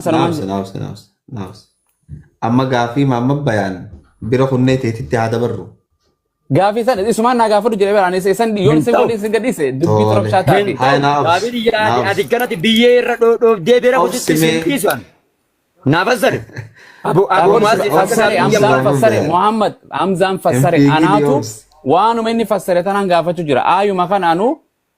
Sanumaan Naabsi, naabsi, naabsi, naabsi. Amma gaafii maamma bayaan bira kunnee teetitti haa dabarru. Gaafii san isumaan naa gaafadhu jedhee baraan isan yoon Hin isin ta'u. waliin isin gadhiise dubbii Tole. torobshaa Hin taati. Haa ta'u. naa obsi. Gaafii Naa ati obsi. kanatti biyyee irra dhoofdee bira Obsi kutitti sin mee. dhiisu an. Naa fassare. Abu Abu Maasi akka Fassare gaafii Hamzaan yammaa. fassare Bayaan. Muhammad Hamzaan Hin fassare fiigini anaatu obsi. waanuma inni fassare tanaan gaafachuu jira. Aayuma kana anuu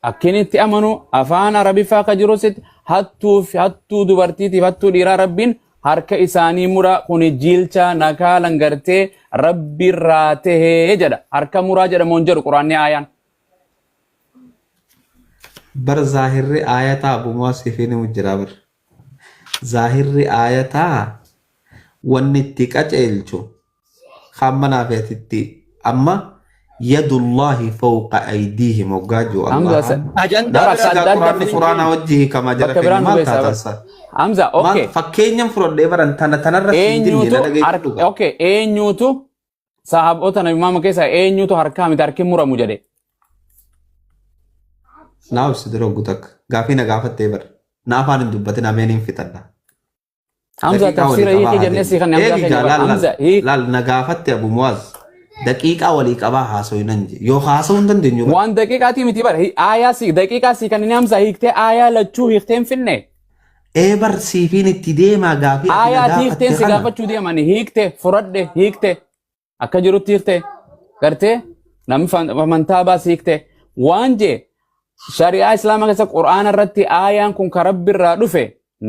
akkin itti amanu afaan Arabiffaa akka jirusitti hattuu fi hattuu dubartiitiif hattuu dhiiraa Rabbiin harka isaanii mura kuni jiilcha nakaalan gartee Rabbiirraa tahee jedha. Harka muraa jedhamu hin jedhu quraanni aayaan. Bar zaahirri aayataa Abu Muwaasii fi ni jira bar. Zaahirri aayataa wanni itti qaceelchu kan manaa feetitti amma yadullaahi fawqa aydiihim hoggaa jiru Hamza Allahan. Ajandaa Bara biraa adda adda Quraanni fi quraanaa wajji hiikamaa jara bakka keenya biraan nu maal geessaa taatan bara. sa? Hamza Maal okay. fakkeenyan fudhadhee baran tana tanarra siin dinne na Eenyutu dhageessu harka dhuga. okay eenyutu sahaabota nabi Muhammad keessaa eenyutu harkaa miti harki muramu jedhe. Naa obsi dura oggu takka gaafii na gaafattee bara. Na afaan hin dubbatin ameen hin fixadha. Hamza Daqiiqaa walii tafsiira qabaa hiikii jennee haa sii kan Hamzaa deemu. Eegi keenya gaa bara. laal laal Hamza hiik laal na gaafatte Abu Muwaaz daqiiqaa walii qabaa haasa'u nan je yoo haasa'uu hin dandeenyu bara. waan daqiiqaatii miti bara aayaa sii daqiiqaa sii kan inni Hamza hiiktee aayaa lachuu hiiktee hin finne. Ee bar siifiin itti deemaa gaafii ati na Aayaa ati gaafatte hiikteen si kana. gaafachuu deemani hiikte furadhe hiikte akka jirutti hiikte gartee namni amantaa baas hiikte waan jee shari'aa islaamaa keessa qur'aana irratti aayaan kun ka rabbi irraa dhufe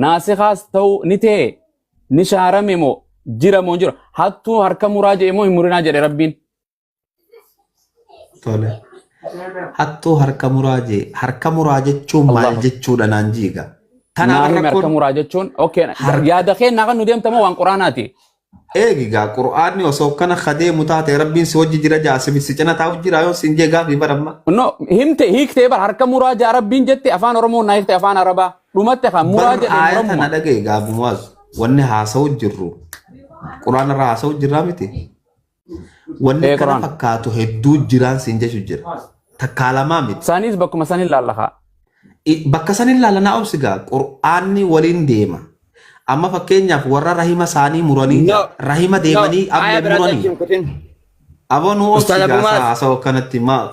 naasikaas ta'uu ni ta'e ni shaarame moo jira moo hin jiru hattuu harka muraa jedhe moo hin murinaa jedhe rabbiin. Tole. Hattuu harka muraa jee. Harka muraa jechuun maal Allahu jechuudha naan jiiga. Tanaaf Naa himi harka rakkoon muraa jechuun okay harka yaada kee naa kan nu deemta moo waan qur'aanaati. eegi gaa qur'aanni osoo kana kadeemu taate rabbiin si wajji jira jaa si cina taa'u jira yoo siin jee gaafii baramma. No himte hiiktee bar harka muraa jaa rabbiin jette afaan Oromoo naa hiikte afaan Arabaa dhumatte kan muraa Bar jedhe aayata na muramuma. dhagaye gaa Muwaaz wanni haasa'u jirru qur'aana irraa haasa'u jirraa miti. Wanni Ee kana qur'aan. fakkaatu hedduu jiraan siin jechu jira. Takkaa lamaa miti. Isaaniis bakkuma san hin laallakaa. Bakka san hin laalanaa obsi gaa qur'aanni waliin deema. Amma fakkeenyaaf warra rahima isaanii muranii No. jira. Rahima No. deemanii Aya amma biraatti muranii. achi hin kutin. Aboo nu obsi Ustaaz gaa Abu Maaz. haasa'u akkanatti maa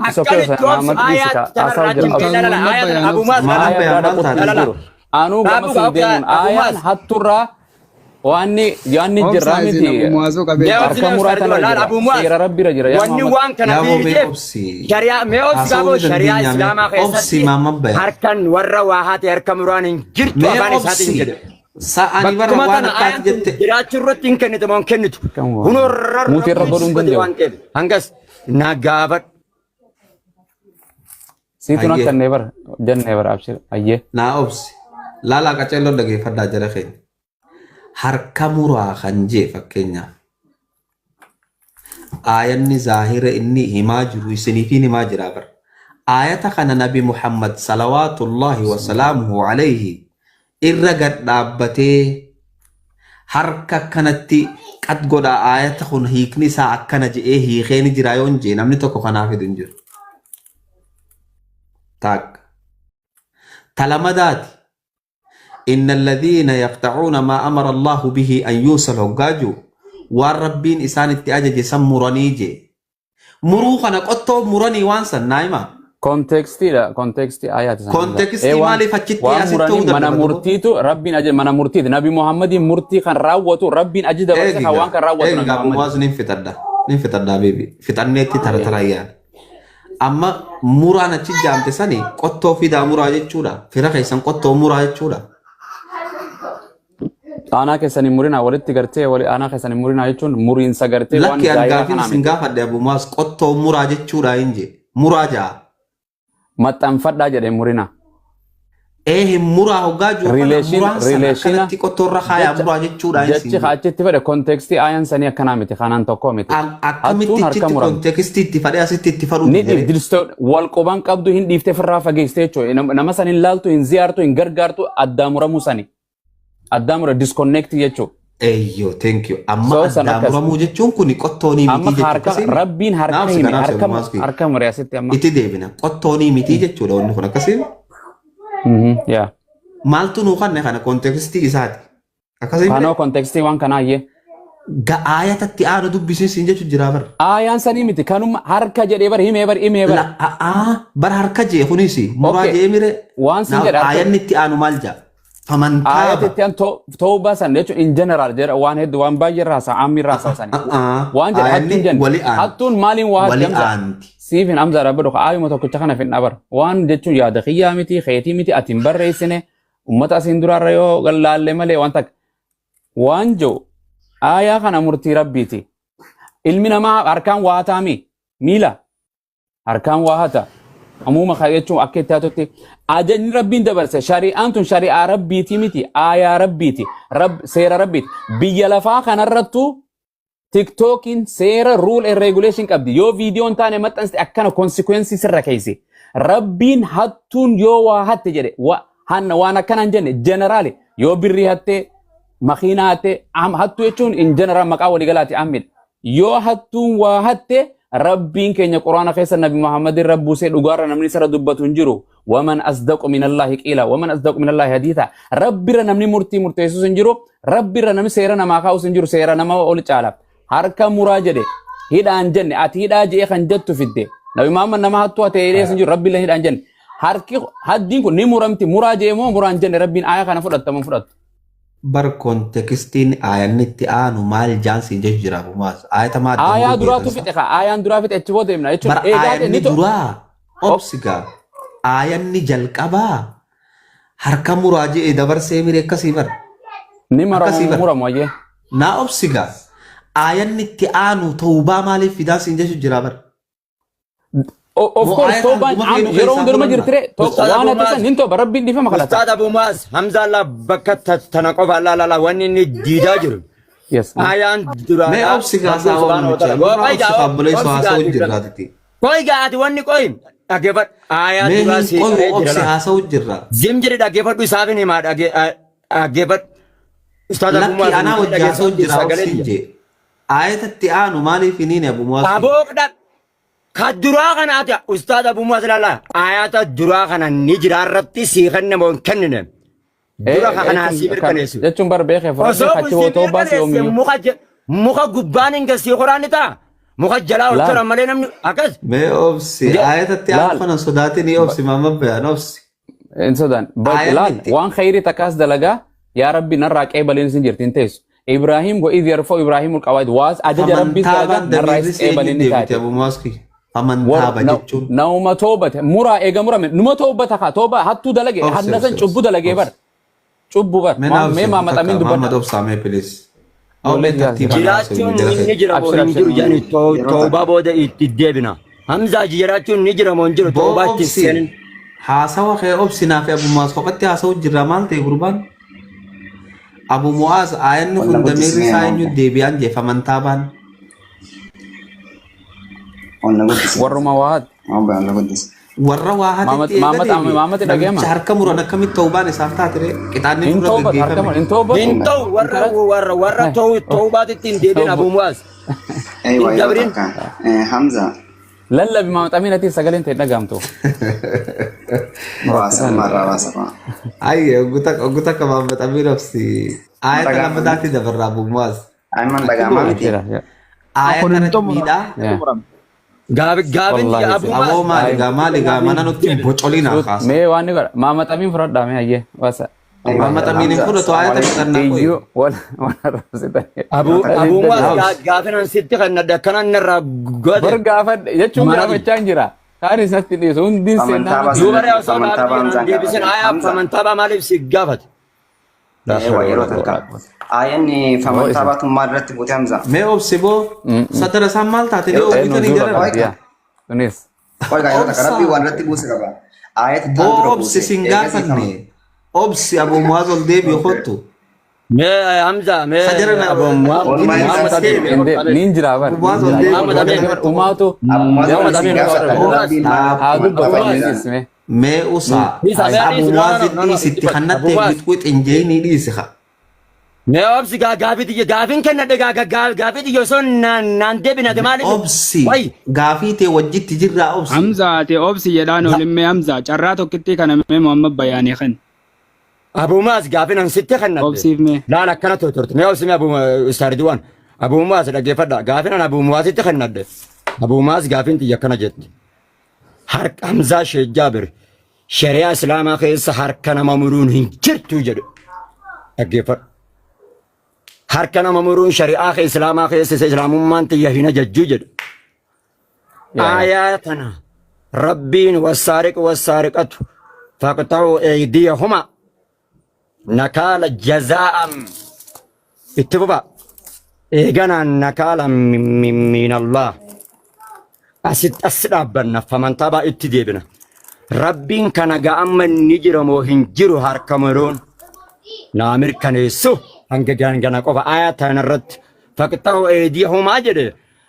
It's okay Akkamitti obsu Muhammad dhiisi aayaa ka tanarraa haasa'u achi jira. hin Obsi. kutin. Lala Ustaaz aayaa tana Muhammad Abu Maaz Maal lala. Aayaa bayaan biraa maal dhaquutti taate? hin Lala. jiru. Anuu gama Abu siin deemuun Abu aayaan Maaz. hatturraa waanni yaanni Obsaa jirraa isin miti Abu Muwaazoo qabee Mee jira. obsi harka mee muraa ustaaz tanarra laal jira. Abu Muaz. Seera rabbiirra jira yaa Wanni Muhammad. waan kana Yaa boobee fiirteef obsi. shari'aa mee obsi Haasa'uu qabu ni shari'aa dandeenya mee islaamaa obsi keessatti maamma bayan. harkan warra waa haate harka muraan hin jirtu Mee afaan isaatiin obsi. jedhe. Sa'ani bara Bakkuma waan tana akkaati aayaan tun jette. jiraachuu irratti hin kennitu moo hin kennitu. Kan waan. Kunoo Muutii irra rabbiin godhuu hin godhe danda'u. waan ta'eef hangas na gaafadhu. Siitu Hayyee. akka never jennee bara abshir ayyee. Naa obsi. Laalaa qaceelloo dhageeffadhaa jara keenya. Harka muraa kan jee fakkeenyaaf. Aayanni zaahira inni himaa jiru isiniifiin himaa jira bara. Aayata kana Nabi Muhammad salawaatullahi wasalaamuhu alayhi irra gad dhaabbatee harka akkanatti qad godha aayata kun hiikni isaa akkana je'ee hiikee ni jira yoon jee namni tokko kanaa fidu hin jiru. Taakka. Talamadaati. Inna alladhiina yaqxacuuna maa amara Allahu bihi an yuusal hoggaa jiru waan rabbiin isaan itti ajaje san muranii jee. Muruu kana qottoo muranii waan san naa himaa. Kontekstiidha. Kontekstii ayaati sana. Kontekstii maaliif achitti waan asitti muranii ta'uu mana dadhaba duuba? murtiitu rabbiin ajaje mana murtiiti. Nabi Muhammadiin murtii kan raawwatu rabbiin ajaja dabarse kan waan kan raawwatu Nabi Eegigaa Muhammad. Muwaaz nin fixadha. Nin fixadha beebi. Fixanneetti tara tara yaala. Amma muraan achi jaamte sani qottoo fidaa muraa jechuudha. Fira keessan qottoo muraa jechuudha. Aanaa keessan hin murinaa walitti gartee wali aanaa keessan hin murinaa jechuun muriinsa gartee waan Lakki an zaayiraa gaafiin kanaa isin miti. gaafadhe Abu Muwaaz qottoo muraa jechuudha hin jee. Muraa jaa. Maxxanfadhaa jedhe murinaa. Ee hin muraa hoggaa jiru kana Rileeshin muraan sana rileeshina akkanatti qottoo irra kaayaa jecha muraa jechuudha hin jechi siin jee. achitti fedhe kontekstii aayaan sanii akkanaa miti kanaan tokko miti. Akkamitti Hattuun harka achitti muramti. kontekstii itti fadhee asitti itti fadhuu Ni dide. dhiifte wal quban qabdu hin dhiiftee firraa fageessite jechuudha. Nama san hin laaltu hin ziyaartu hin gargaartu addaa muramuu sani. Addaa mura disconnect jechuudha. Eeyyoo, thank you. Amma So san addaa akkas. muramuu jechuun kuni qottoonii Amma mitii jechuudha. harka Akkasii rabbiin harka naaf si hime kanaaf si harka ammaas harka mure asitti amma. itti deebina. Qottoonii mitii jechuudha wanni kun akkasii. Yaa. Maaltu nuu kanne kana kontekstii isaati. Akkasii Kanoo mire kontekstii waan kanaa iyyee. Ga aayatatti aanu dubbisiin siin jechu jira bar. Aayaan sanii miti kanuma harka jedhee bar himee bar himee bar. La aa bar harka jee kunis muraa Okay. jee mire. Waan siin Naaf jedhe harka aayanni itti aanu maal jaa? Faman taaba. Aayatitti an tooba san jechuun in general jedha waan hedduu waan baay'ee irraa haasa'a ammi irraa haasa'a sani. Waan jedhe hattuun Aayanni jenne wali aanti. hattuun maaliin waa hatti Wali Hamza aanti. siif hin Hamza rabbi dhuka aayuma tokkicha kana finna bara waan jechuun yaada kiyyaa miti keetii miti ati hin barreessine ummata asiin duraarra yoo laalle malee waan takka waan jiru aayaa kana murtii rabbiiti. Ilmi namaa harkaan waa hataami miila harkaan waa hata amuuma kana jechuun akka itti hatutti ajajni rabbiin dabarse shari'aan tun shari'aa rabbiiti miti aayaa rabbiiti seera rabbiiti biyya lafaa kanarrattu tiktookiin seera rule and regulation qabdi yoo viidiyoon taane maxxanste akkana consequence sirra keeysi rabbiin hattuun yoo waa hatte jedhe hanna waan akkana hin jenne jeneraali yoo birrii hattee makiinaa hattee hattuu jechuun in general maqaa waliigalaati ammidha yoo hattuun waa hatte rabbiin keenya quraana keessa nabi Muhammad irra buusee dhugaarra namni isarra dubbatu hin jiru. Waman asdaqu minallahi qiila waman asdaqu minallahi hadiitha. Rabbirra namni murtii murteessus hin jiru. Rabbirra namni seera namaa kaa'us hin jiru. Seera nama ol caala. Harka muraa jedhe hidhaan jenne ati hidhaa je'ee kan jettu fidde. Nabi Muhammad nama hattuu ate hidhee hin jiru. Rabbi illee hidhaan jenne. Harki haddiin kun ni muramti muraa je'ee moo muraan jenne rabbiin aayaa kana fudhattamu fudhattu. Bar kontekstiin aayanni itti aanu maal jaan siin jechu jira Abu Muaz. Aayata maa adda Aayaa muruu duraatu beekan sa. fixe kaa aayaan duraa fixe achi booda himna jechuun Bar eegaa ta'e aayanni ni to duraa obsi gaa. Aayanni jalqabaa harka muraa je'e dabarsee mire akkasii bar. Ni maramu Akkasii bar. muramu ayyee. Naa obsi gaa. Aayanni itti aanu tawbaa maaliif fidaan siin jechu jira bar. Of Moo course aayata toobaan hanguma feenuu yeroo keessaa hunduma furanna. jirtire Ustaad waan Abu ati san Maaz hin tooba rabbiin dhiifama kadhata. Ustaad Abu Maaz Hamza Allah bakka tana qofa Allah la wanni inni diidaa jiru. Yes. Ayaan Mee duraadhaa obsi gaa Rabbiin saawwa subhaanahu wa namicha. ta'ala. Nurraa Qoy obsi gaa kaabboleessoo obsi gaa haasa'u ati jirraatiti. qoy gaa ati wanni qoy dhaggeeffadhu. Ayaa Mee duraa hin sii qoyu qaree jira obsi laa. haasa'u jirra. Zim jedhe dhaggeeffadhu isaaf hin himaa dhaggeeffadhu. Ustaad Abu Lakki Muaz anaa nuti wajji haasa'u dhaggeeffadhu jira sagalee obsiin tiyya. jee. Aayatatti aanu maaliif hin hiine Abu Muaz kiyya? Aboo ka duraa kana ati Ustaad Abu Muaz laala ayata duraa kana ni jira irratti sii kenne moo hin kennine. Dura ka kanaa sii mirkaneessu. Jechuun bar beekee fudhadhee Osoo kun achi sii hoo toobaa si mirkaneesse yoomiyyuu. muka gubbaan hin gasii qoraan ni ta'a. Muka jalaa ol Laal. turan malee namni akkas. Mee obsi aayatatti aanu Laal. kana hin sodaatinii obsi maamma bayaan obsi. Hin sodaan. Aayanni Laal itti waan khayrii takkaas dalagaa yaa rabbi narraa qeebaleen sin jirti hin teessu. Ibrahim wa idh yarfa'u Ibrahimul qawaid waas ajaja rabbiis dalagaa famantaabaan narraa damiirri is si eenyu qeebaleen ni deebite taate. Abu Muaz kiyya? Famantaaba jechuun Nauma toobate muraa eega murame numa toobata kaa tooba hattuu dalage obsi hanna obsi san obsi cubbu dalagee bar obsi. cubbu bar Mee naa mee obsi Muhammad takka Amin Muhammad dubbadha. obsaa mee please. Awlee Ijoolleen tartiibaan haasa'u Jiraachuun jala ni keenya. jira moo Abshir hin abshir. jiru jedhanii Yeroo toobaa takka. booda itti deebina. Hamzaa jiraachuun ni jira moo hin jiru Boo toobaa itti obsi seenin. haasawa kee obsi naaf Abu Muaz kophatti haasa'u jirra maal ta'e gurbaan? Abu Muaz aayanni Walla kun guddis damiirri mee isaa maal eenyu ta'e? deebi'aan jee famantaabaan. Walla guddis. Warruma waat Maal bayan walla guddis. Warra waa Muhammad hatetti eega Muhammad deebi'e Muhammad dhaga'ama. namicha harka muran akkamitti tawbaan isaaf taatire qixaanni Hin nurra toobatu harka gaggeeffame. hin toobatu. Hin ta'u warra warra warra toobaatitti hin deebin Abu Muaz. Hin Aywa yeroo dabrin. takka. Hamza. Lallabi Muhammad Amin ati sagaleen ta'e dhaga'amtu. Waasa marraa waasa fa'a. Ayye oggu takka Muhammad Amin obsi. Aayata Dhaga'ama. lammataatti dabarra Abu Muaz. Ayman dhaga'amaa miti. Jira. Aayata Kun hin irratti xumuramne. miidhaa. Yeah. Gaafin Wallahi Abu si. Aboo Muaz. maali gaa maali gaa mana nutti bocolii naa kaasa. Mee waan ni godha. Muhammad Amin fudhadhaa mee hayyee. Wasa. Aywa Muhammad Amin hin Hamza. fudhatu Assalamu aayata alaikum. fixannaa qoyi. Iyyuu wal wal arrabsitan. Abu Yeroo takka. Abu Muaz Naa obsi. gaafin an sitti kan akkanan narraa godhe. Bar gaafa jechuun Mana gaafachaa hin jira. Kaan isatti dhiisu hundi seenaa Famantaabaa miti. Duuba sanatti osoo famantaabaa gaafii Hamzaan deebisin gaafate. ayaa Hamza. famantaabaa maaliif si gaafate? Ewa yeroo takka. Aayanni famantaabaa tun maal irratti buute Hamza? Mee obsi boo satara isaan maal taate mee Yeroo takka. obbitanii Nuzuula jaran. Qoy qabdi yaa. Tunis. Qoy yeroo takka Obsaa. rabbii waan irratti buuse qaba. Aayata taan Boo dura obsi buuse. sin Eegasii fama. gaafanne. Obsi Abu Muaz ol deebi'u kottu. Mee Hamza mee Sajara na Abu Muaz Walumaa Muhammad isaa Amin deebi'e. Niin jira bar. Abu Muaz Niin ol jira. deebi'u Muhammad Amin bakka tokko. Umaatu. Abu Muaz Muhammad waan isin Amin gaafadha. Abu Muaz Rabbiin maal Dhaab. Haa dubbatu famantaabaa Abu Muaz jennaan. innis mee. Mee usaa. Dhiisa mee Abu dhiisi no no Muaz no no no dhiisitti Abu hannattee Muaz wixwix hin jeeyinii dhiisi haa. mee obsi gaa gaafii tiyya gaafiin kennadhe gaa gaafii tiyya osoo naan deebinate maaliif Obsi wayi gaafii tee wajjitti jirraa obsi. Hamza ati obsi jedhaan olimmee Hamza carraa tokkittii kana mee Muhammad bayaanii kan. Abuumaas gaafin an sitti kennadhe. Obsiif mee. Laal akkana turte. Mee obsime Ustaardiwaan. Abuumaas dhaggeeffadha. Gaafin an Abuumaasitti kennadhe. Abuumaas gaafin xiyya akkana jetti. Harka Hamzaa Sheek Jaabir shari'aa Islaamaa keessa harka nama muruun hin jirtu jedhe. Dhaggeeffadhu. Harka nama muruun shari'aa Islaamaa keessa isa Islaamummaan xiyya hin ajajju jedhe. Aayaa tana Rabbiin wassaariqu wassaariqatu faqxa'u eeydiyahuma nakaala jazaa'an itti fufa eeganaan nakaala minallah asitti as dhaabbanna famantaabaa itti deebina Rabbiin kana ga'amma ni jira moo hin jiru harka muruun naa mirkaneessu hanga gangana qofa aayaa tana irratti faqxa'u eeydiyahuma jedhe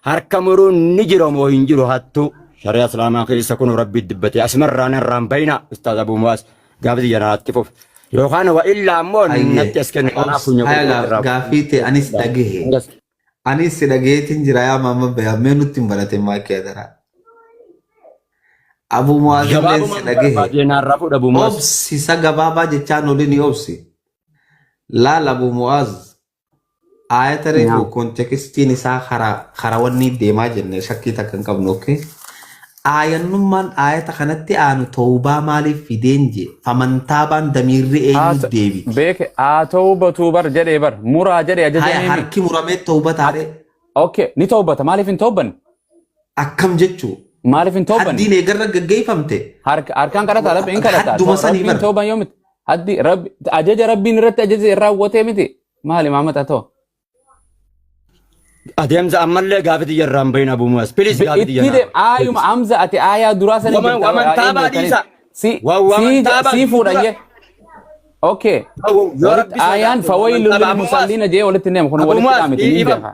Harka muruun ni jira moo hin jiru hattuu shari'a islaamaa keessa kun rabbi dubbate asumarraan irraan bayna ustaaz Abuu Muwaas gaafa xiyya naatti fufe yookaan wa illaa ammoo Hayyee. natti as kenne kanaaf Obs. funya Haya qulqulluu irraa gaaffii ta'e anis dhagahe. Anis si dhagaheetiin jira yaa maama bayaan mee nutti hin baratin maakii adaraa. Abuu Muwaazillee si Gabaabumaan dhagahe. barbaadee naarraa fuudha Abuu Muwaas. Obsi isa gabaabaa jechaan olini obsi. Laal Abuu Muwaaz Aayata reefu kontekstiin isaa karaa karaa wanni deemaa jenne shakkii takka hin qabnu okay. Aayannummaan aayata kanatti aanu tawbaa maaliif fideen jee famantaabaan damiirri eenyu deebiti. Beeke haa tawbatu bar jedhee bar muraa jedhee Haya ajajamee harki muramee tawba taaree Okay ni tawbata maaliif hin tawbanne? akkam jechuu Maaliif hin tawbanne? haddiin eegarra gaggeeffamte Harkaan kadhataa rabbi hin kadhataa. hadduma sanii Rabbiin bar tawban yoo miti haddi rabbi ajaja rabbiin irratti ajaja raawwatee miti maali maamata ta'u. Adeemsa ammallee gaafa xiyya irraa hin bahin Abuu Muwaas. Please gaafa xiyya Itti deem aayuma Hamza ati aayaa duraa sanii Waman jirta waman taabaa dhiisa. si Waman si taabaa si fuudha dura. jee. Okay. Yoo Walitti rabbi aayaan sodaate waman fawaylun taabaa lil Abuu Muwaas. musalliina jee walitti neema kun Abuu walitti Muwaas dhaamiti ni dhiifama. beeka.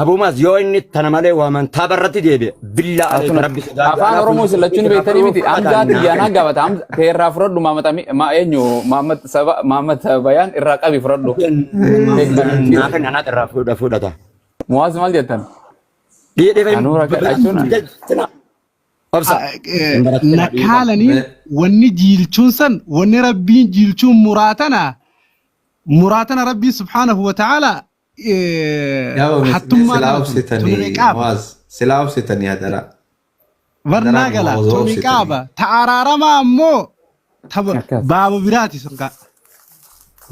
Abuu Muwaas yoo inni tana malee waman taaba irratti deebi'e billaa aleeka Atuma rabbi sodaadhu afaan anaa Oromoo funya isin lachuun qulqulluu irraa beektanii miti. fudhata Hamzaa naa xiyyaanaa kenna. gaafata. Hamza teerraa fudhadhu Maamad Ami ma eenyu Maamad saba Maamad Bayaan irraa qabi fudhadhu. Naa kenna anaa irraa fudhata. Muwaaz maal jettan? Dhiifama Anuu rakkadha jechuun. Obsa. Hin baratina dhiifama. Nakaalaniin wanni jiilchuun san wanni rabbiin jiilchuun muraatana muraatana rabbiin subhaanahu wa ta'ala Yaa mee hattummaa silaa tana tun tuni obsitanii ciqaaba Muwaaz silaa obsitanii hadaraa hadaraa barnaa gala Muwaaz tuni obsitanii. qaaba ta araaramaa ammoo ta Akkas. baaba biraati sun kaa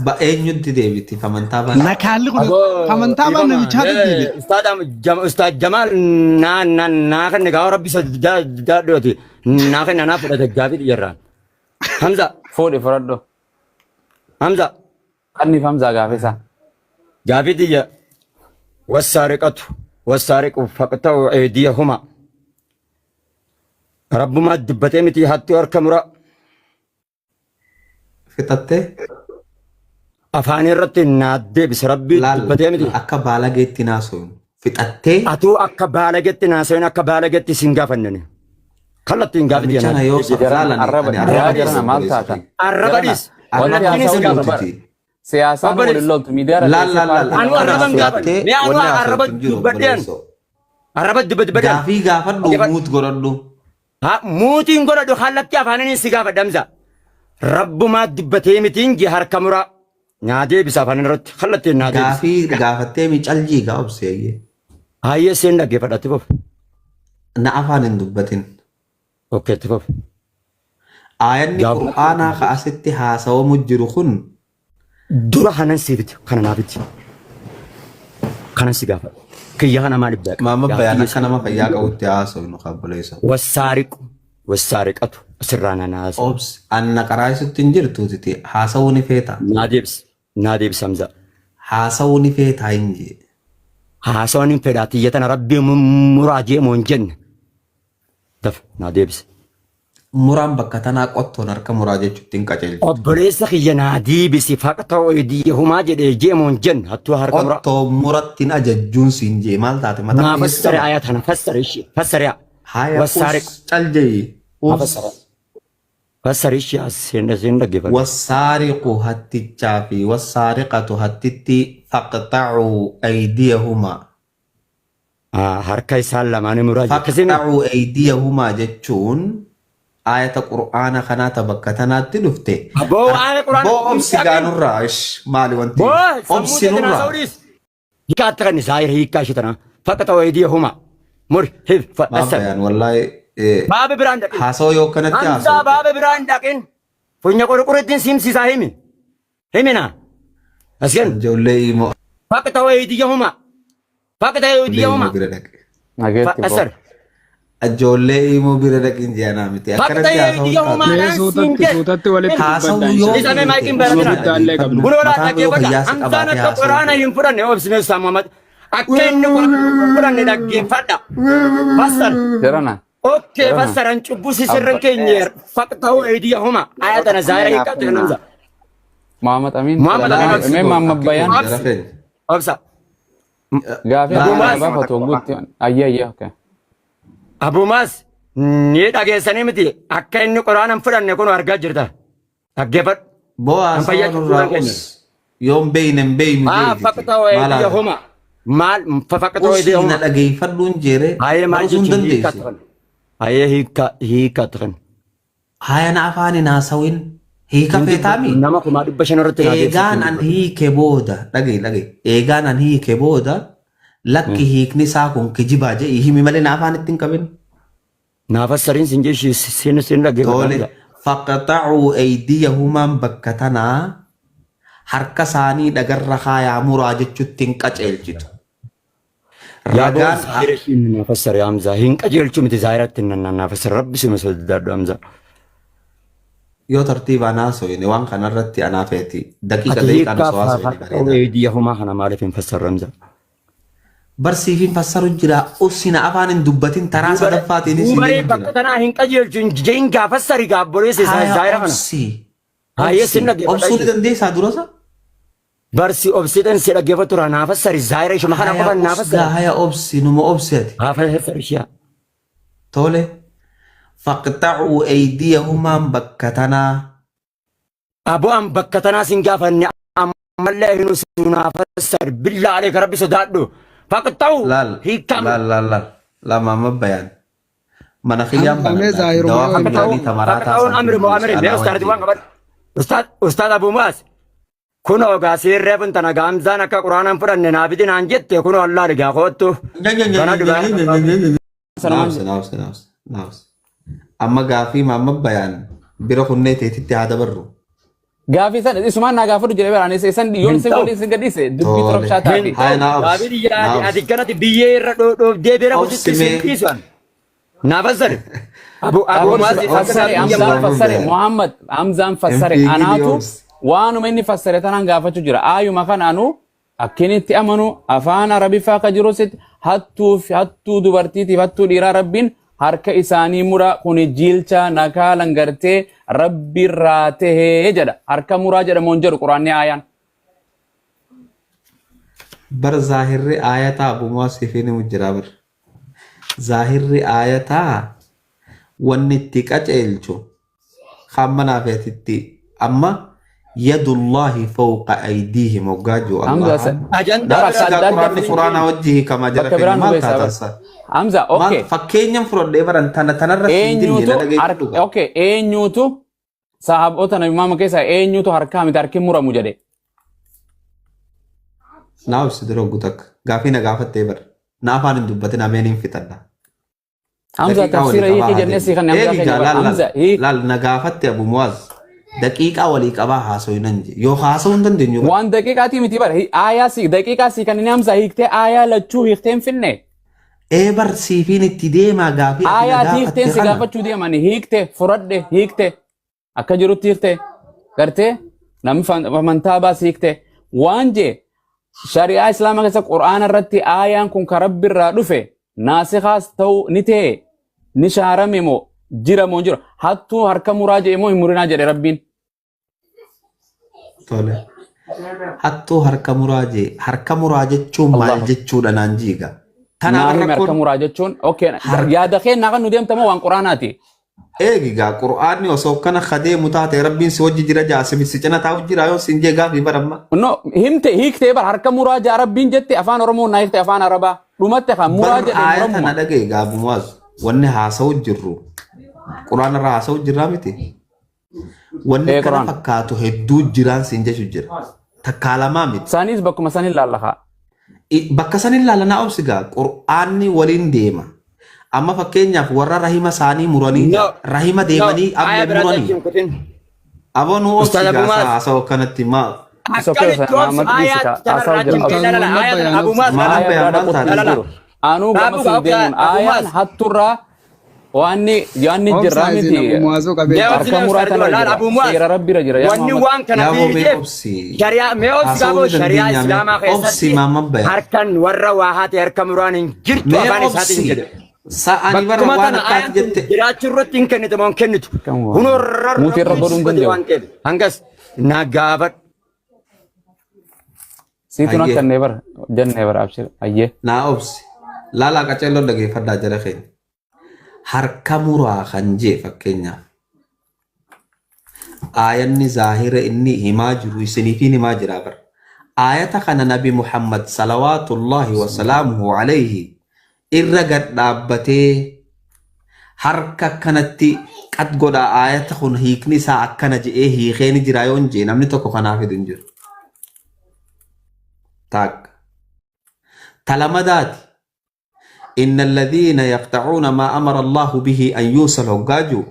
Ba eenyutti deebiti amantaa baan nakaalli kun Aboo amantaa baan dhiifama. namichaatu deebi'a. Ustaad Ustaad Jamaal naa naa naa kenne gaafa rabbi sodaadhuuti. Naa kenne naa fudhate gaafii dhiyeerraan. Hamza Fuudhi fudhadhu. Hamza Qanniif Hamzaa gaafisa. gaafii xiyya wassaariqatu wassaariqu faqta'u eediyahuma. Rabbumaa dubbatee miti hattuu harka mura fixattee afaan irratti naa deebise rabbii laal dubbatee miti. akka baalageetti naasoo fixattee Atuu akka baalagetti naasayin akka baalagetti sin gaafannani. Kallattiin gaafii namicha xiyya na naa yoo deebise. Jarana laalan arraba ani yaa arraba jarana dhiis maal obboleessa taatan? kiyya. Arraba Jarana dhiis. wanti Arraba Kallattiin haasa'u sin jirtu gaafadha. bara. dhiisuutiti. Siyaasaan Obboleessa. waliin loltu miidiyaa irra Laal teessee laal laal paartii Anuu nama arraba hin haasa'u. gaafanne. fixattee Mee anuu wanni arraba haasa'utu hin jiru dubbadheen. obboleessoo. Arraba dubbadheen. Gaafii gaafadhu muut godhadhu. Ha muutiin godhadhu kallattii afaaniin si gaafadha Hamza. Rabbumaa dubbatee mitiin jee harka muraa. Naa deebisa afaan irratti kallattiin naa deebisa. Gaafii gaafattee mi caljii gaa obseeyyee. Hayyee seen dhaggeeffadha itti fufi. Na afaan hin dubbatin. Okkee itti fufi. Aayanni Gaaf Qur'aanaa ka asitti haasawamu jiru kun dura kanan siifiti kana naafiti. Kanan si gaafadha. Kiyya kana maaliif beeka? Maama Gaaf bayaan kiyya akka nama fayyaa qabutti haasofnu kabboleessa. Wassaariqu wassaariqatu asirraa na naasa. Obs anna qaraa isutti hin jirtu titi haasawuu ni feeta. Naa deebisi. Naa deebisi Hamza. Haasawuu ni feetaa hin jee. Haasawaan hin fedhaa tiyya tana rabbii muraa jee moo hin jenne. Daf naa deebisi. Muraan bakka tanaa qottoon harka muraa jechuutti hin qajeelchitu. Obboleessa kiyya naa deebisi faqa oydiyyahumaa jedhee jee moo hin jenne hattuu harka muraa. Qottoo muratti hin ajajjuun siin jee maal taate mataa Naa keessa fassare qaba. ayaa tana fassare ishee fassare yaa. Haya Wassaariqu. us cal jeyi. Haa Us fassare. Fassare ishee as seen dhaggeeffadhu. Wassaariqu hattichaa fi wassaariqatu hattitti faqxa'uu aydiyahumaa. Harka isaan lamaanii muraa jee. Akkasii Faqxa'uu aydiyahumaa jechuun Aayata Qur'aana kanaa ta bakka tanaatti dhufte. Aboo aaya Qur'aana Boo hin obsi dhaqin. gaanurraa ish maali wanti Boo sammuu obsi teetinaa nurraa. sa'uudhiis. Hiikkaa akka kan zaahira hiikkaa ishee tanaa. Faqata wayidiyahumaa. Muri hif Maaf fassar. bayaan wallaahi Baaba biraan dhaqin. haasawaa yoo akkanatti Hamzaa haasawte. baaba biraan dhaqin. Funya qurqurittiin simsiisaa himi. Himina. Asken. Ijoollee immoo Faqata wayidiyahumaa. Faqata ijoollee immoo wayidiyahumaa. bira dhaqe. Nageetti boo. Fassar. Ijoollee immoo bira dhaqin jeanaa miti. Faqata Akkanatti haasawuu hin taatu. wayidiyahumaa Mee dhaan siin suutatti jedhe. suutatti walitti Haasawuu dubbadhaa yoo inshallah. Isame feete maayikiin Nama baratina. guddaallee qabna. Kun olaa mataan yoo dhaggeeffadha. fayyaa si Hamzaan qabaate akka haasawuu quraana feete. hin fudhanne obsimee Ustaaz Muhammad. Akka inni quraana hin fudhanne dhaggeeffadha. Fassar. Jarana. Okkee Jarana. fassaran cubbuu sisirran Abba keenyeer faqta'uu eydiyahuma yeroo ayatana takka zaayira mee naaf hiikkatu kennaa. namza. Muhammad Amin. Muhammad Amin Wallaahi obsi. Mee Muhammad akki kun Bayaan. jara Obsi. feenya. Obsa. Gaafii Laa akkana Abumaas. Nama takka gaafatu qofa. guutti. Ayya ayya okay. Abumaas ni dhageessanii miti akka inni quraana hin fudhanne kun argaa jirta. Dhaggeeffadhu. Boo An haasawaa fayyaa nurraa cubbuu keenya. us yoon beeyne hin beeynu Haa jeetiti. faqta'uu Maal haasa? eydiyahuma. Maal faqta'uu Usii na eydiyahuma. dhageeffadhuun jeere Hayee maal barusuu hin jechuun hiikkaa dandeessu. turan. Hayee hiikkaa hiikkaa turan. Haaya na afaan hin haasawin hiika Hin dubbatu feetaami. nama 500,000 irratti naa deebisuuf Eegaan hin an dubbatu. hiike booda dhaga'i dhaga'i eegaan an hiike booda lakki hiikni isaa kun kijibaa jedhi himi malee na afaan ittiin qabin. Naa fassariin sin jeshi sin sin dhaggeeffadha Tole Hamza. faqaxacuu aydiyahumaan bakka tanaa harka isaanii dhagarra kaayaa muraa jechutti hin qaceelchitu. Yaa boo Ragaan zaahira ishiin naa fassari Hamza. Hin qajeelchu miti zaahiratti naa fassari rabbi sima sodaadhu Hamza. yoo tartiibaan haasofne waan kanarratti anaa feeti daqiiqa Ati daqiiqaan hiikkaa osoo haasofne faqaxacuu bareeda. eydiyahuma kana maaliif hin fassarre Hamza? Barsiifiin fassaru jira usina afaan hin dubbatin taraa sadaffaatiin isin Duubaree deemu bakka jira. tanaa hin qajeelchu hin jehin gaa fassari gaa obboleessa isaa Haya zaahira kana. obsi Hayyee obsi sin dhaggeeffadha obsuu ni jechuudha. dandeessaa durasa? Barsi obsiidhaan si dhaggeeffatu irraa naa fassari zaahira ishuma kana Haya qofaan naa usgaa fassari. haya obsi numa obsi ati. Haa fassari ishee. Tole faqxacuu aydiyahumaan bakka tanaa Aboo an bakka tanaa sin gaafanne ammallee hin usu naa fassari billaa aleeka rabbi sodaadhu. Faqxa'u laal hiikkamu. laal laal laal lama bayaan mana kiyyaan Hamza mee banadhaati zaahiruma dawaa yoo himte. funyaanii tamaraataa Faqxa'uun amri santiin moo amri mee anaa ustaarati wajjin. waan qabadhu. Ustaad Ustaad Abuu Mu'aaz kunoo gaa siirree kun tana gaamzaan akka quraanaan fudhanne naa fidi naan jette kunoo allaa dhigaa koottu. Kana dhugaa. Sanumaan Naafsi naafsi naafsi naafsi. Amma gaafii maamma bayaan bira kunnee teetitti haa dabarru. Gaafii san isumaan naa gaafadhu jedhee baraan isan yoon Hin isin ta'u. waliin isin gadhiise dubbii Tole. torobshaa Hin taate. Haya ta'u. naa Gaafii obsi biyya naa ati obsi. kanatti biyyee irra dhoofdee bira Obsi kututti sin mee dhiisu an. Naa fassari. Abu Abu Aboo Mu'aaz akka fassare gaafii biyya Hamzaan maraa. fassare bayaan. Muhammad Hamzaan Hin fassare fiigini anaatu obsi. waanuma inni fassare tanaan gaafachuu jira. Aayuma kanaanu akkinitti amanu afaan Arabiffaa akka jirusitti hattuu fi hattuu dubartiitiif hattuu dhiiraa rabbiin harka isaanii mura kuni jiilcha nakaalan gartee rabbiirraa tahee jedha. Harka muraa jedhamu hin jedhu quraanni aayaan. Bar zaahirri aayataa Abu Mu'aaz fi ni jira bar. Zaahirri aayataa wanni itti qaceelchu hamma naafeetitti amma yadullaahi fawqa aydiihim hoggaa jiru Hamza Allahan. Ajandaa bara biraa akka Sigaa adda adda quraanni quraanaa wajji hiikama jara bakka keenya biraan nu maal geessaa bara. taatasa? Hamza Maal okay. fakkeenyan fudhadhee baran tana tanarra siin dinne na Eenyutu dhageeffadhu gaa. okay eenyutu sahaabota nabi Muhammad keessaa eenyutu harkaa miti harki muramu jedhe. Naa obsi dura oggu takka gaafii na gaafattee bara. Na afaan hin dubbatin ameen hin fixadha. Hamza Daqiiqaa walii tafsiira qabaa hiiki haa jennee deemu. si kan Hamza Eegi keenya gaa bara. laal laal Hamza hiiki laal na gaafatte Abu Mu'aaz. Daqiiqaa walii qabaa haasa'u nan je. Yoo haasa'uu hin dandeenyu bara. waan daqiiqaatii miti bara aayaa si daqiiqaa si kan inni Hamza hiiktee aayaa lachuu hiiktee hin finne. Ee bar siifiin itti deemaa gaafii ati na Aayaa gaafatte hiikteen si kana. gaafachuu deemani hiikte fudhadhe hiikte akka jirutti hiikte gartee namni amantaa baas hiikte waan jee shari'aa islaamaa keessa qur'aana irratti aayaan kun ka rabbi irraa dhufe naasikaas ta'u ni ta'e ni shaarame moo jira moo hin jiru hattuu harka muraa jedhe moo hin murinaa jedhe rabbiin. Tole. Hattuu harka muraa jee. Harka muraa jechuun maal Allahu jechuudha naan jiiga. Naa Tanaaf himi harka rakkoon muraa jechuun okay harka yaada kee naa kan nu deemtamoo waan qur'aanaati. eegi gaa qur'aanni osoo kana kadeemu taate rabbiin si wajji jira jaasimi si cina taa'u jira yoo siin jee gaafii baramma. No himte hiiktee bar harka muraa jaa rabbiin jette afaan Oromoo naa hiikte afaan Arabaa dhumatte kan muraa Bar jedhe aaya tana muramuma. dhagaye gaabumaas wanni haasa'u jirru. Quraana irraa haasa'u jirraa miti. Wanni Ee kana Quraan. fakkaatu hedduu jiraan siin jechu jira. Takkaa lamaa miti. Sanis bakkuma san hin laallakaa. Bakka san hin laalla naa obsi gaa qur'aanni waliin deema. Amma fakkeenyaaf warra rahima isaanii muranii No. rahima No, deemanii aya amma biraatti muranii. achi hin kutin. Aboo nu obsi Ustaaz gaa Abu Maaz. haasa'u akkanatti maa It's okay, Akkamitti obsu Muhammad aayaa dhiisi kaa. Haasaa tanarraa jira. achi hin Ustaaz kutin. Lala, Muhammad aayaa tana Bayaan Abu obsi. Maaz Maal lala. Aayaa bayaan biraa maal dhaquutti taate? hin Lala. jiru. Anuu gama Dhaabu siin gaa deemuun Abu aayaan Maaz. hatturraa waanni yaanni Obsaa jirraa isin miti. Abu Muwaazoo qabee Mee jira. obsi Harka mee muraa ustaaz tanarra Laala jira. Abu Muaz. Seera rabbiirra jira yaa Wanni Muhammad. waan kana Yaa boobee fiigeef obsi. shari'aa mee obsi Haasa'uu qabu ni shari'aa dandeenya mee islaamaa obsi keessatti maamman bayaan. harkan warra waa haate harka muraan hin jirtu Mee afaan isaatiin obsi. jedhe. Sa'anii bara Bakkuma waan tana akkaati ayaan tun jette. jiraachuu irratti hin kennitu moo hin kennitu. Kan waa. Hunoo Muutii irra rabbiin godhuu hin godhe danda'u. waan ta'eef hangas na gaafadhu. Siituun Hayyee. akka jennee bara jennee bara abshir ayyee. Naa obsi. Laalaa qaceelloo dhageeffadhaa jara keenya. Harka muraa kan jee fakkeenyaaf. Aayanni zaahira inni himaa jiru isiniifiin himaa jira bara. Aayata kana Nabi Muhammad salawaatullahi wasalaamuhu alayhi irra gad dhaabbatee harka akkanatti qad godha aayata kun hiikni isaa akkana je'ee hiikee ni jira yoon jee namni tokko kanaaf fidu hin jiru. Taakka. Talamadaati. Inna alladhiina yaqta'uuna maa amara Allahu bihi an yuusal hoggaa jiru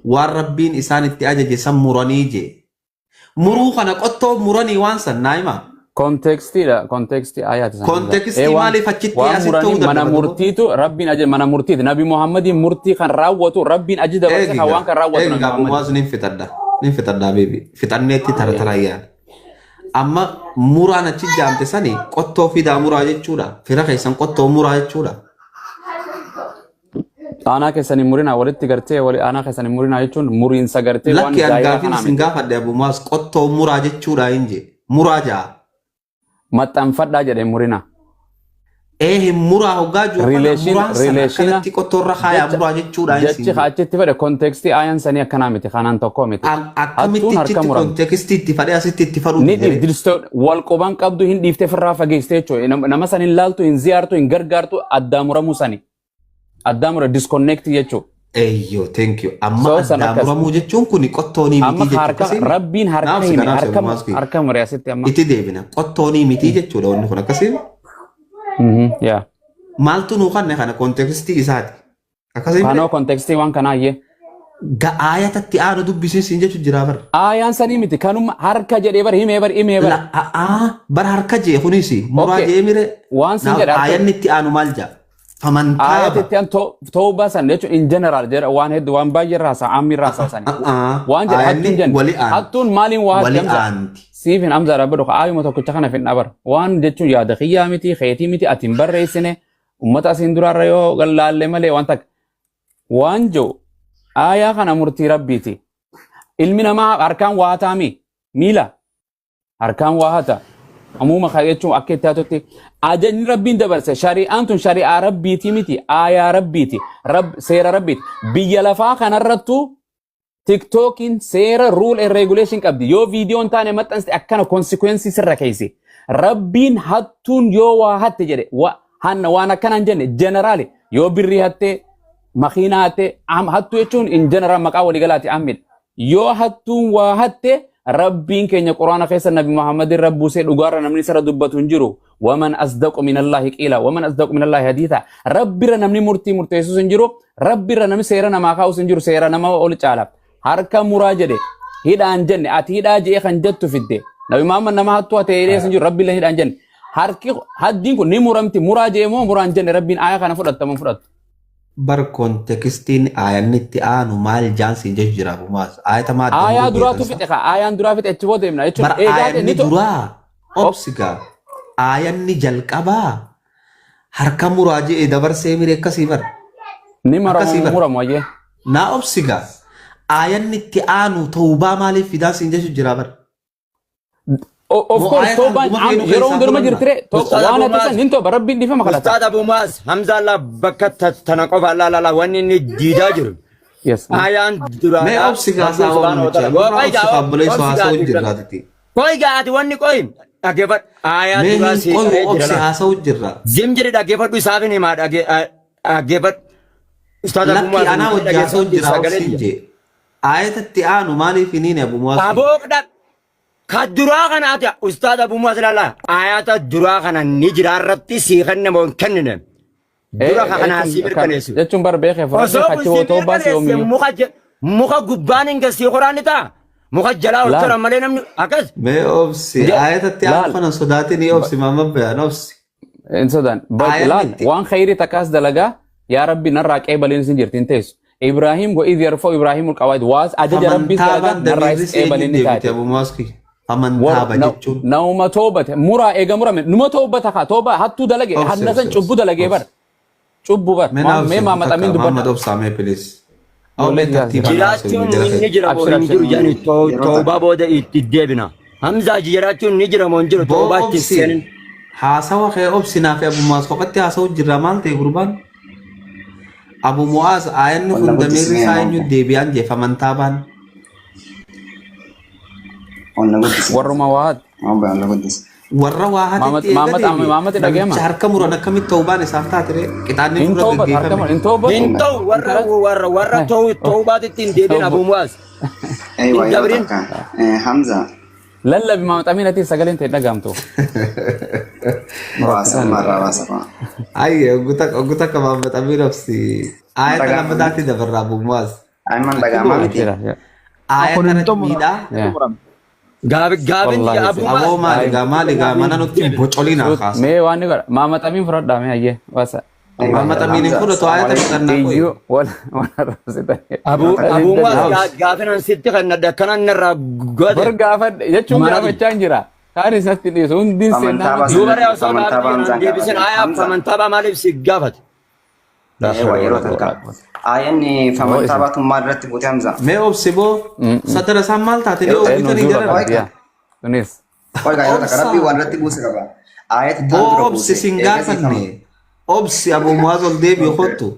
waan rabbiin isaan itti ajaje san muranii jee. Muruu kana qottoo muranii waan san naa himaa. Kontekstiidha. Kontekstii ayaati sana. Kontekstii Ee, waan- maaliif achitti waan asitti muranii ta'uu mana dadhaba duuba? murtiitu rabbiin ajaje mana murtiiti. Nabi Muhammadiin murtii kan raawwatu rabbiin ajaja dabarse Eegi kan waan gaa kan raawwatu eegi Nabi gaa Muhammad. bumaas nin fixadha nin fixadha beebi fixanneetti tara tara yaala. Amma muraan achi jaamte sani qottoo fidaa muraa jechuudha. Fira keessan qottoo muraa jechuudha. Aanaa keessan hin murinaa walitti gartee wali aanaa keessan hin murinaa jechuun muriinsa gartee waan Lakki an zaahiraa gaafin kanaa isin miti. gaafadhe abumaas qottoo muraa jechuudha hin jee. Muraa jaa. Maxxanfadhaa jedhee murinaa. Ee hin muraa hoggaa jiru kana Rileeshin muraan sana rileeshina akkanatti qottoo irra kaayaa jecha muraa jechuudha hin jechi siin jee. achitti fedhe kontekstii ayaan sanii akkanaa miti kanaan tokko miti. Akkamitti Hattuun harka achitti muramti. kontekstii itti fadhee asitti itti fadhuu Ni dide ree? dhiifti wal quban qabdu hin dhiiftee firraa fageessite jechuudha. Nama san hin laaltu hin ziyaartu hin gargaartu addaa muramuu sani. Addaa mura disconnect jechuudha. Eeyyoo, thank you. Amma So san addaa akkas. muramuu jechuun kun qottoonii Amma mitii jechuudha. harka Akkasii rabbiin harka naaf si hime kanaaf si harka ammaas harka mure asitti amma. itti deebina. Qottoonii mitii jechuudha wanni kun akkasii. Yaa. Maaltu nuu kanne kana kontekstii isaati. Akkasii Kanoo mire kontekstii waan kanaa iyyee. aayatatti aanu dubbisiin siin jechuun jira bara. Aayaan sanii miti kanuma harka jedhee bar himee bar himee bar. Bara harka jee kunis muraa Okay. jee mire Waan siin naaf jedhe harka aayanni itti aanu maal jaa? Faman aayat taaba. itti aan tooba san jechuun in general jedha waan hedduu waan baay'ee irraa haasa'a ammi irraa haasa'a sanii. Waan jedhe hattuun Aayanni jenne wali aanti. hattuun maaliin waa hatti Wali hamza aanti. siif hin hamza rabbi dhuka aayuma tokkicha kana fin dhabar waan jechuun yaada kiyyaa miti keetii miti ati hin barreessine ummata asiin duraarra yoo laalle malee waan takka waan jiru aayaa kana murtii rabbiiti. Ilmi namaa harkaan waa hataami miila harkaan waa hata. Amuuma kana jechuun akka itti hatutti ajajni rabbiin dabarse shari'aan tun shari'aa rabbiiti miti aayaa rabbiiti seera rabbiiti biyya lafaa kanarrattu tiktookiin seera rule and regulation qabdi yoo viidiyoon taane maxxanste akkana consequence sirra keessa rabbiin hattuun yoo waa hatte jedhe hanna waan akkanaan jenne jeneraali yoo birrii hatte makiinaa hatte hattuu jechuun in general maqaa waliigalaati ammidha yoo hattuun waa hatte rabbiin keenya quraana keessa nabi muhammadin rabbuusee dhugaarra namni isarra dubbatu hin jiru waman asdaqu minallaahi qiila waman asdaqu minallaahi hadiitha rabbirra namni murtii murteessus hin jiru rabbirra namni seera namaa kaa'us hin jiru seera nama ol caala harka muraa jedhe hidhaan jenne ati hidhaa je'ee kan jettu fidde nabi muhammad nama hattuu ate hidhee hin jiru rabbiillee hidhaan jenne harki haddiin kun ni muramti muraa je'ee moo muraan jenne rabbiin aayaa kana fudhattamu fudhattu. Bar kontekstiin aayanni itti aanu maal jaan siin jechu jira abumaas. Aayata maa adda Aayaa muruu duraatu beekan fixe kaa aayaan duraa fixe achi booda himna jechuun Bar eegaa ta'e aayanni ni to duraa obsi gaa aayanni jalqabaa harka muraa je'e dabarsee mire akkasii bar. ni Akkasii maramu bar. muramu ayyee. Naa obsi gaa aayanni itti aanu tawbaa maaliif fidaan siin jechu jira bar. Of Moo course aayata toobaan hanguma feenu yeroo keessaa hunduma fudhanna. jirtire Ustaaz waan Abu ati san Maaz. hin tooba rabbiin dhiifama kadhata. Ustaaz Abu Maaz Hamza Allah bakka tana qofa la la la wanni inni diidaa jiru. Yes. Ayaan Mee duraadhaa obsi gaa Rabbiin saawwan subhaanahu wa namicha. ta'ala. Nurraa Qoy obsi gaa kaabboleessoo obsi gaa haasa'u ati jirraatiti. qoy gaa ati wanni qoy dhaggeeffadhu aayaa Mee duraa hin sii qoyu qaree jira obsi laa. haasa'u jirra. Zim jedhi dhaggeeffadhu isaaf hin himaa dhaggeeffadhu. Ustaaz Abuu Lakki Mu'aaz anaa nuti wajji haasa'u dhageessuu jira sagalee obsiin tiyya. jee. Aayatatti aanu maaliif hin hiine Abu Mu'aaz? Abookdha. Ka duraa kana ati Ustaaz Abuu Mu'aaz ilaala. Ayata duraa kana ni jira irratti sii kenne moo hin kennine. Dura ka kanaa sii mirkaneessu. Jechuun bar beekee fudhadhe Osoo kun achi sii hoo toobaa si mirkaneesse yoomiyyuu. muka gubbaan hin gasii qoraan ni ta'a. Muka jalaa ol Laal. turan malee namni akkas. Mee obsi aayatatti aanu Laal. kana sodaatin obsi maama bayaan obsi. Hin sodaan. Aayanni Laal itti waan khayrii takkaas dalagaa yaa rabbi narraa qeebaliin sin jirti hin teessu. Ibraahim wa idh yarfa'u Ibraahiimul qawaid waas ajaja rabbiis dalagaa famantaabaan narraa damiirri is si eenyu qeebaliin ni deebite taate. Abu Mu'aaz kiyya. Famantaaba jechuun. Nauma toobate muraa eega murame numa toobata kaa tooba hattuu dalage Obsi hanna obsi san cubbu obsi dalagee bar obsi. cubbu bar Mee naa mee obsi Maamad takka Amiin dubbadha. Maamad obsaa mee please. Awwa mee Ijoolleen jaas tartiibaan haasa'u Jiraachuun jira ni kee. jira moo Abshir hin abshir. jiru jedhanii Yeroo takka. toobaa booda itti deebina. Hamzaa jiraachuun ni jira moo hin jiru Boo toobaa itti obsi seenin. haasawa kee obsi naaf Abu Mu'aaz kophatti haasa'u jirra maal ta'e gurbaan? Abu Mu'aaz aayanni Walla kun guddisi damiirri mee isaa maama. eenyu deebi'aan jee famantaabaan. Walla guddisi. Warruma waat. Maama walla guddisi. Warra waa hatetti eega Maamad deebi'e Maamad namicha dhaga'ama. harka muran akkamitti tawbaan isaaf taatire qixaanni Hin dura toobatu harka gaggeeffame. hin toobatu. Hin ta'u warra warra warra toobaatitti hin deebin Abuu Mu'aaz. Hin Eewa yeroo dabrin. takka. Hamza. Lallabi Maamad Amiin ati sagaleen ta'e dhaga'amtu. Baasa marraa baasa fa'a. Ayye oggu takka Maamad Amiin obsi. Aayata Dhaga'ama lammataatti dabarra Abu Mu'aaz. Ayman dhaga'amaa miti. Abshir. Aayata Kun hin irratti miidhaa. xumurame. Gaafin Wallaahi Abuu Aboo Mu'aaz. maali gaa maali gaa mana nutti bocoliin haa kaasa. Mee waan ni godha. Maamad Amiin fudhadhaa mee hayyee. Wasa. Eewa Maamad Amiin hin Hamza. fudhatu aayata fudhannaa qoyi. Iyyuu wal wal arrabsitan. Abuu Obsi. Mu'aaz gaafin an sitti kan akkanan narraa Bar godhe. gaafadhe jechuun Maali? gaafachaa hin jira. Kaanis natti dhiisu hundiin seenaa Famantaabaa miti. Duuba ree osoo famantaabaa gaafii Hamzaan naan deebisin gaafate. ayaa Hamza. famantaabaa maaliif si gaafate? Eewa yeroo takka. Aayanni famantaabaa tun maal irratti buute Hamza? Mee obsi boo satara isaan maal taate ni Yeroo takka. oogitanii Nuzuula jaran. qabdi yaa. Tunis. Oiga yeroo takka Obsa. rabbii waan irratti buuse qaba. Aayata taan Boo dura obsi buuse. sin Eegasii fama. gaafanne. Obsi Abu Mu'aaz ol deebi'u kottu.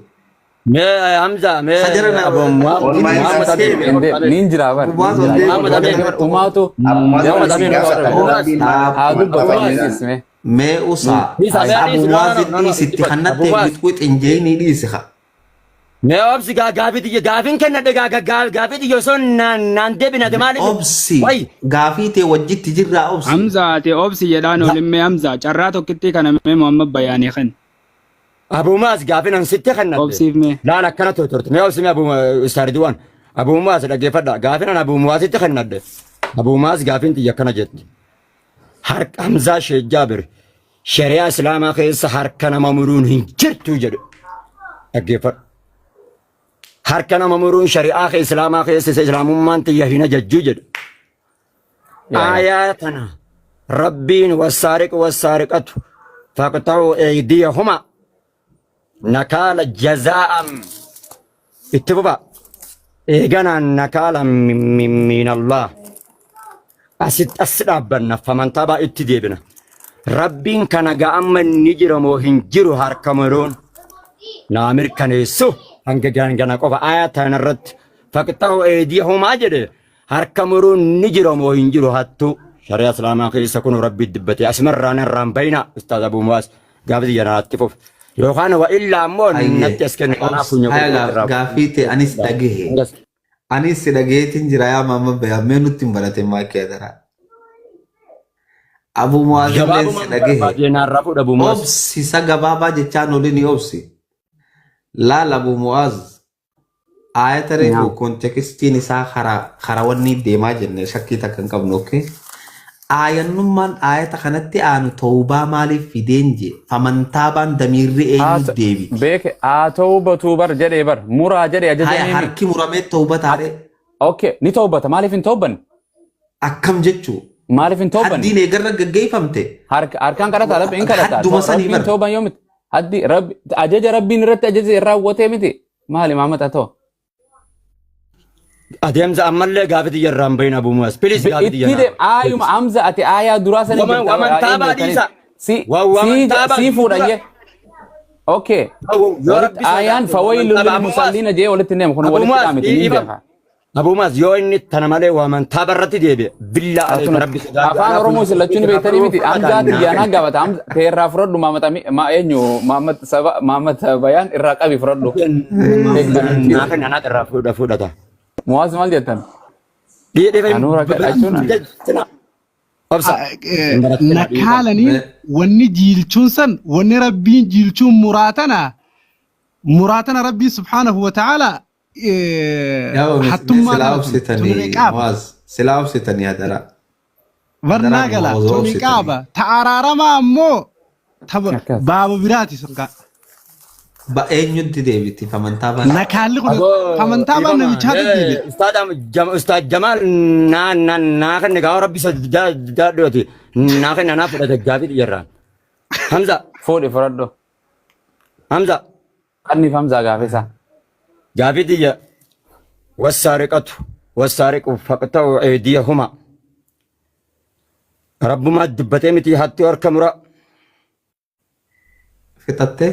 Mee Hamza mee Sajara na Abuu Mu'aaz Oolmaa inni isaa Muhammad seene. Amiin Inde niin jira bar. Abu Mu'aaz Niin ol jira. deebi'u Muhammad Amiin jara kanatti. Umaatu. Abu Mu'aaz Nama waan isin Amiin gaafatan Abu Mu'aaz. rabbiin maal Haa dubbatu famantaabaa waan jedhaan. isme. Mee usaa Dhiisa mee Abu dhiisi no no Mu'aaz no no no dhiisitti dubbatu Abuu kannattee Mu'aaz. wixwix hin jeeyinii dhiisi haa. Mee obsi gaa gaafii tiyya gaafiin kennadhe gaa gaa gaafii tiyya osoo naan naan deebinate maaliif? Obsi Wayi gaafii tee wajjitti jirraa obsi. Hamza ati obsi jedhaan olimmee Hamza carraa tokkittii kana mee Muhammad bayaanii kan Abuu Mu'aaz gaafii nan sitti kennadhe. obsiif mee. Laal akkana turte mee obsi mee Abuu Ustaaridiwaan Abuu Mu'aaz dhaggeeffadha gaafii nan Abuu Mu'aazitti kennadhe. Abuu Mu'aaz gaafiin tiyya akkana jetti. Harka Hamzaa Sheekh Jaabir shari'aa Islaamaa keessa harka nama muruun hin jirtu jedhe. Dhaggeeffadhu. Harka nama muruun shari'aa Islaamaa keessa isa Islaamummaan tiyya hin ajajju jedhe. Aayaa tana Rabbiin wassaariqu wassaariqatu faqxa'u eeydiyahuma nakaala jazaa'an itti fufa. Eeganaan nakaala minallah. Asitti as dhaabbanna famantaabaa itti deebina. Rabbiin kana ga'amma ni jira moo hin jiru harka muruun naa mirkaneessu hanga gana qofa aayaa tana irratti faqxa'u eeydiyahumaa jedhe harka muruun ni jira moo hin jiru hattuu shari'a islaamaa keessa kun rabbi dubbate asumarraa narraan bayna ustaaz Abuu Mu'aaz gaafa xiyya naatti fufe yookaan wa illaa ammoo Ayyee. natti as kenne kanaaf Obsi funya haya qulqulluu irraa gaafii tee anis dhagahe. Anis si dhagaheetiin jira yaa maama bayaa mee nutti hin baratin maakii adaraa. Abu Mu'aaz illee si Gabaabuma dhagahe. barbaadee naarraa fuudha Abuu Mu'aaz. Obsi isa gabaabaa jechaan olini obsi. Laal Abu Mu'aaz aayata reefu kontekstiin isaa karaa wanni deemaa jenne shakkii takka hin qabnu okay? Aayannummaan aayata kanatti aanu tawbaa maaliif fideen jee famantaabaan damiirri eenyu deebiti. Beeke haa tawbatu bar jedhee bar muraa jedhee Haya ajajamee mi. harki muramee tawba taaree Okay ni tawbata maaliif hin tawbanne? akkam jechuu Maaliif hin tawbanne? haddiin eegarra gaggeeffamte Harkaan kadhataa rabbi hin kadhataa. hadduma sanii Rabbiin bar. tawban yoo miti. Haddi rabbi ajaja rabbiin irratti ajaja raawwatee miti. Maali maamata ta'u? Adeemsa ammallee gaafii xiyya irraa hin bahin Abuu Mu'aaz. Please gaafii xiyya Itti deem aayuma Hamza ati aayaa duraa sanii Waman jirta waman taabaa dhiisa. Si Waman si taabaa si fuudha dura. jee. Okay. Yoo Walitti rabbi aayaan sodaate waman fawaylun taabaa lil Abuu Mu'aaz. musalliina jee walitti neema kun Abuu walitti Mu'aaz dhaamiti ni dhiifama. beeka. Abuumaas yoo inni tana malee waaman taaba irratti deebi'e billaa aleeka rabbi sodaadhu. Afaan Oromoo isin lachuun beektanii miti. Hamzaa xiyyaanaa gaafata. Ta'e irraa fudhadhu Maamad Ami eenyu Maamad Saba Maamad Bayaan irraa qabi fudhadhu. Naa kenna naa irraa fudhata. Muwaas maal jettan? Dhiidhee Anuu rakkachuun Obsa. Nakaalaniin wanni jiilchuun san wanni rabbiin jiilchuun muraatana muraatana rabbiin subhaanahu wa ta'ala Yaa hattummaa silaa tana tun obsitanii niqaaba. Muaz silaa obsitanii hadaraa. Barnaa Hadaraa gala Muaz tun obsitanii. niqaaba. Ta araaramaa ammoo ta Akkas. baaba biraati sun kaa. Ba eenyutti deebiti amantaa baan. Nakaalli kun Aboo amantaa baan dhiifama. namichaatu deebi'a. Ustaad Jamaal naa naa naa kenne gaafa rabbi sodaadhuuti. Naa kenne naa fudhata gaafii xiyyaarraan. Hamza Fuudhi fudhadhu. Hamza Qanniif Hamzaa gaafisa. gaafii xiyya. Wassaariqatu wassaariqu faqta'u eediyahuma. Rabbumaa dubbatee miti hattuu harka mura. Fixattee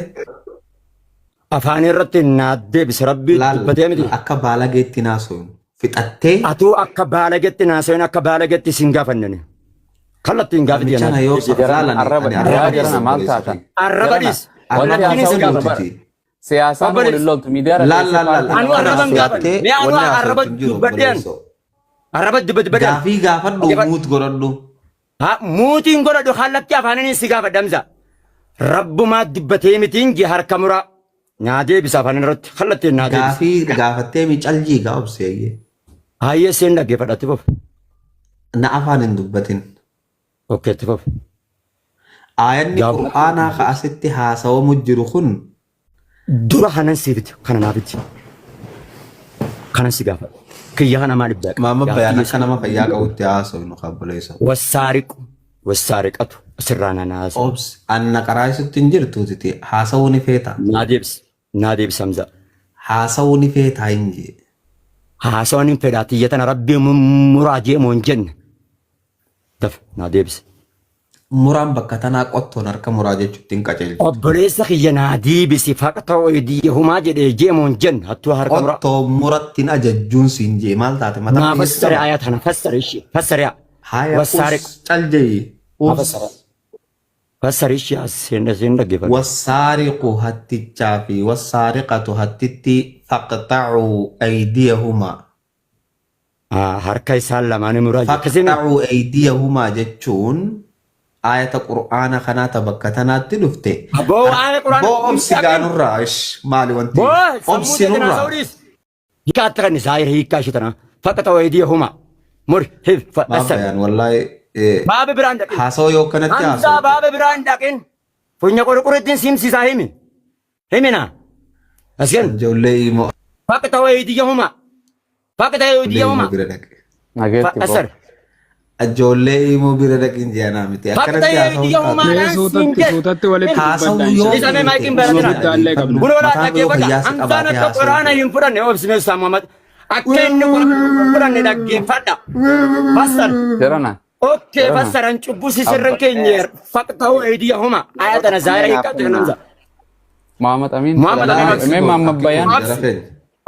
Afaan irratti naa deebise rabbii laal dubbatee miti. akka baalageetti naasoo fixattee Atuu akka baalagetti naasoin akka baalagetti sin gaafannani. Kallattiin gaafii namicha xiyya na yoo Jarana laalan arraba ani yaa arraba jarana dhiis maal obboleessa taatan? kiyya. Arraba Jarana dhiis. wanti Arraba Kallattiin dhiis sin haasa'u jirtu gaafadha. bara. guutiti. Siyaasaan Obboleessa. waliin loltu miidiyaa irra Laal teessee laal laal paartiin Anu akkana arraba hin gaafanne. haasoftu Mee wanni anu arraba haasoftu hin jiru dubbadheen. obboleessoo. Arraba dubbadheen. Gaafii gaafadhu muut godhadhu. Ha muutiin godhadhu kallattii afaaniin si gaafadha Hamza. Rabbumaa dubbatee mitiin jee harka muraa. Naa deebisa afaan irratti kallattiin naa deebisa. Gaafii gaafattee mi caljii gaa obseeyyee. Hayyee seen dhaggeeffadha itti fufi. Na afaan hin dubbatin. Okkee itti fufi. Aayanni Gaaf- qur'aanaa ka asitti haasawamu jiru kun Dura kanan siifiti kana naafiti. Kanan si gaafadha. Kiyya kana maaliif beeka? Maama Gaafii bayaan akka keessan. nama fayyaa qabutti haasofnu kabboleessa. Wassaariqu wassaariqatu asirraa na naasa. Obs anna qaraayisutti hin jirtu titi haasawuu ni feeta. Naa deebisi. Naa deebisi Hamza. Haasawuu ni feetaa hin jee. Haasawaan hin fedhaa tiyya tana rabbii muraa jee moo hin jenne. Daf naa deebisi. Muraan bakka tanaa qottoon harka muraa jechuutti hin qajeelchu. Obboleessa kiyya naa deebisi faqta oydiyahumaa jedhee jee moo hin jenne hattuu harka muraa. Qottoo muratti hin ajajjuun siin jee maal taate mataa Naa keessa fassare qaba. ayaa tana fassare ishee fassare yaa. Haya Wassaariq. us cal jee. Haa Us. fassara. Fassare ishee as seen seen dhaggeeffadhu. Wassaariqu hattichaa fi wassaariqatu hattitti faqxa'uu aydiyahumaa. Ah, harka isaan lamaanii muraa jira. Akkasii miti? Faqxa'uu aydiyahumaa jechuun ayata qur'aana kanaa ta bakka tanaatti dhufte. Boo aaya quraana Boo obsi gaanurraa ish maali wanti Boo sammuu obsi teetinaa nurraa. saudis. Hiikaa akka kan zaahira hiikaa ishee tanaa. Faqxa'uu aydiyahuma. Muri hif Maaf fassare. bayaan wallaahi Baaba biraan dhaqin. haasawaa yoo akkanatti Hamzaa haasawte. baaba biraan dhaqin. Funya qurqurittiin simsiisaa himi. Himina. Asken. Ijoollee immoo Faqxa'uu aydiyahuma. Faqxa'uu ijoollee immoo aydiyahuma. bira dhaqe. Nageetti boo. Fassare. Ijoollee immoo bira dhaqin jeanaa miti. Akkanatti Faqxa'uu haasawuun aydiyahuma. taate. Mee suutatti suutatti walitti Haasawuu dubbadhaa yoo inshallah. Isa mee maayikiin feete baratina. Guddaa illee qabna. Kun olaa mataan yoo dhaggeeffadha. fayyaa si Hamzaan qabaatee akka haasawuu quraana feete. hin fudhanne obsime Ustaaz Muhammad. Akka inni quraana hin fudhanne dhaggeeffadha. Fassar. Jarana. Okkee Jarana. fassaran cubbuu sisirran keenyeer. Faqta'uu aydiyahuma. Aya tana zaahira hiikkatu kan Hamza. Muhammad Amin. Muhammad Amin obsi. Mee Muhammad Bayaan. Jara feenya.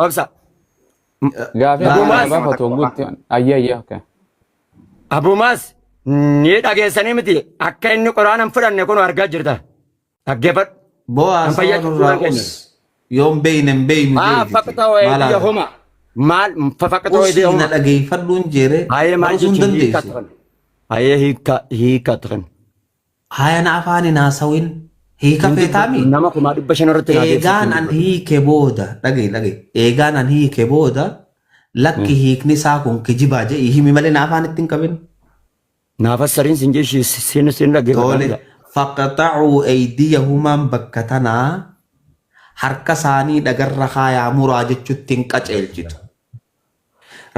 Obsa. Gaafii Laa- akka Abumaas. gaafatu guutti. Ayya ayya okay. Abumaas ni dhageessanii miti akka inni quraana hin fudhanne kun argaa jirta. Dhaggeeffadhu. Boo Kan fayyaa haasawaa nurraa cubbuu us yoon beeyne hin beeynu Maa jeetiti. faqta'uu Maal haasawaa? aydiyahuma. Maal faqta'uu Usii na aydiyahuma. dhageeffadhuun jeere Haayee maal barusuu hin jechuun hiikkaa dandeessu. turan. Haayee hiikkaa hiikkaa turan. Haya na afaan hin haasawin hiika feetaami. Nama 500,000 irratti naa Eegaan an hiike booda dhaga'i dhaga'i eegaan an hiike booda lakki hiikni isaa kun kijibaa jedhi himi malee na afaan ittiin qabin. Naa fassariin sin jeshi sin sin Tole dhaggeeffadha. faqxa'uu aydiyahumaan bakka tanaa harka isaanii dhagarra kaayaa muraa jechutti hin qaceelchitu.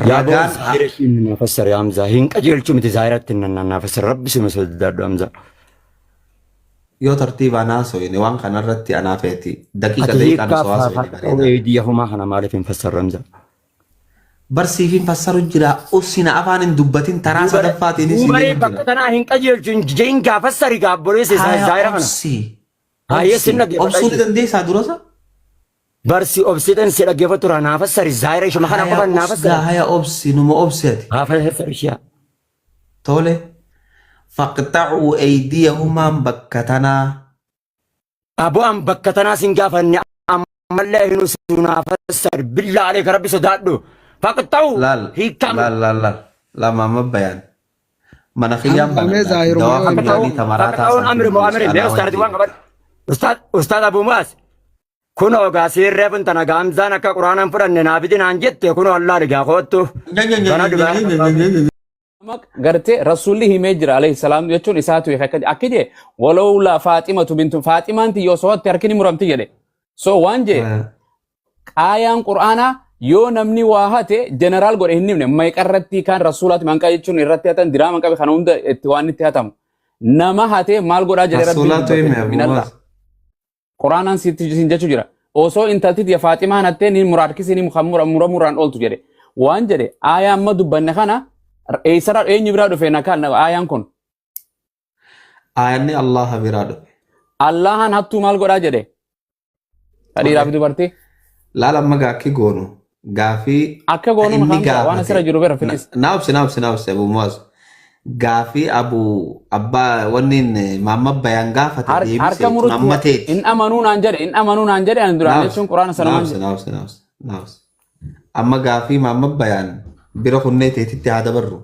Yaa boo Ragaan zaahira ishiin naa fassari Hamzaa hin qajeelchu miti zaahiratti naa fassari rabbi sima sodaadhu Hamzaa. Yoo tartiibaan haasofne waan kanarratti anaa feeti daqiiqa Ati daqiiqaan hiikkaa osoo haasofne faqxa'uu bareeda. aydiyahumaa kana maaliif hin fassarre Hamzaa? Barsiifin fassaru jira usina afaan hin dubbatin taraa sadaffaatiinis hin Duubaree jira. bakka tanaa hin qajeelchu hin jeen gaafassari gaabboleessa Haya zaahira kana. obsi. Haayee Obsi. sin dhaggeeffadha Obsuu ni ishee. dandeessaa durasa? Barsi obsitan si dhaggeeffatu tura naa fassari zaayira ishuma kana Haya qofan naa obsi fassari. haya obsi numa obsi ati. Haa fassari ishiyaa. Tole. Faqxacuu aydiyahumaan bakka tanaa. Aboo an bakka tanaa sin gaafanne ammallee hinu naa fassari billaa aleeka rabbi sodaadhu. Faqxa'u Laal hiikam. laal laal laal lama amma bayaan. Mana kiyyaan Hamza mee banadhaati. zaahiruma Dawaa yoo himte. funyaanii tamaraataa Faqxa'uun santiin amri moo amri buuse mee anaa ustaadati wajjin. waan qaban. Ustaad ustaad Abuu Mu'aaz kunoo gaa siirree kun tana gaamzaan akka quraanaan fudhanne naa fidi naan jette kunoo allaa dhigaa koottu. Kana dhugaa. Gartee rasuulli himee jira alayhi salaam jechuun isaatu hiika akka jee walawlaa Faaximatu bintu Faaximaan tiyyoo so'atte harki ni muramti jedhe. So waan jee aayaan qur'aanaa yoo namni waa hate jeneraal godhe hin himne meeqarratti kan rasuulaatti manqaa jechuun irratti hatan diraama qabe kana hunda itti waan itti hatamu. Nama hate maal godhaa jedhe rabbiin Rasuulaatu hime dubbate Abuu minalla. Mu'aaz. Quraanaan sitti sin jechuu jira. Osoo intalti tiyya Faaximaan hattee ni muraarkisi ni muramuraan ooltu jedhe. Waan jedhe aayaa amma dubbanne kana eessarraa eenyu biraa dhufe na kan aayaan kun. Aayanni Allaha biraa dhufe. Allahan hattuu maal godhaa jedhe. Dhiiraa fi dubartii. Laal amma gaaffii goonu. Gaafii Akka ta goonuun inni Hamza waan asirra gaafate. jiru bira fixis. Na obsi na obsi na obsi Abuu Mu'aaz. Gaafii Abuu abbaa wanni inni Maamma Bayaan gaafate Harka deebise tun murutti amma teeti. hin amanuu naan jedhe hin amanuu naan jedhe ani duraan Na obsi jechuun quraana na sanumaan obsi jedhe. na obsi na obsi na obsi. Amma gaafii Maamma Bayaan bira kunnee teetitti haa dabarru.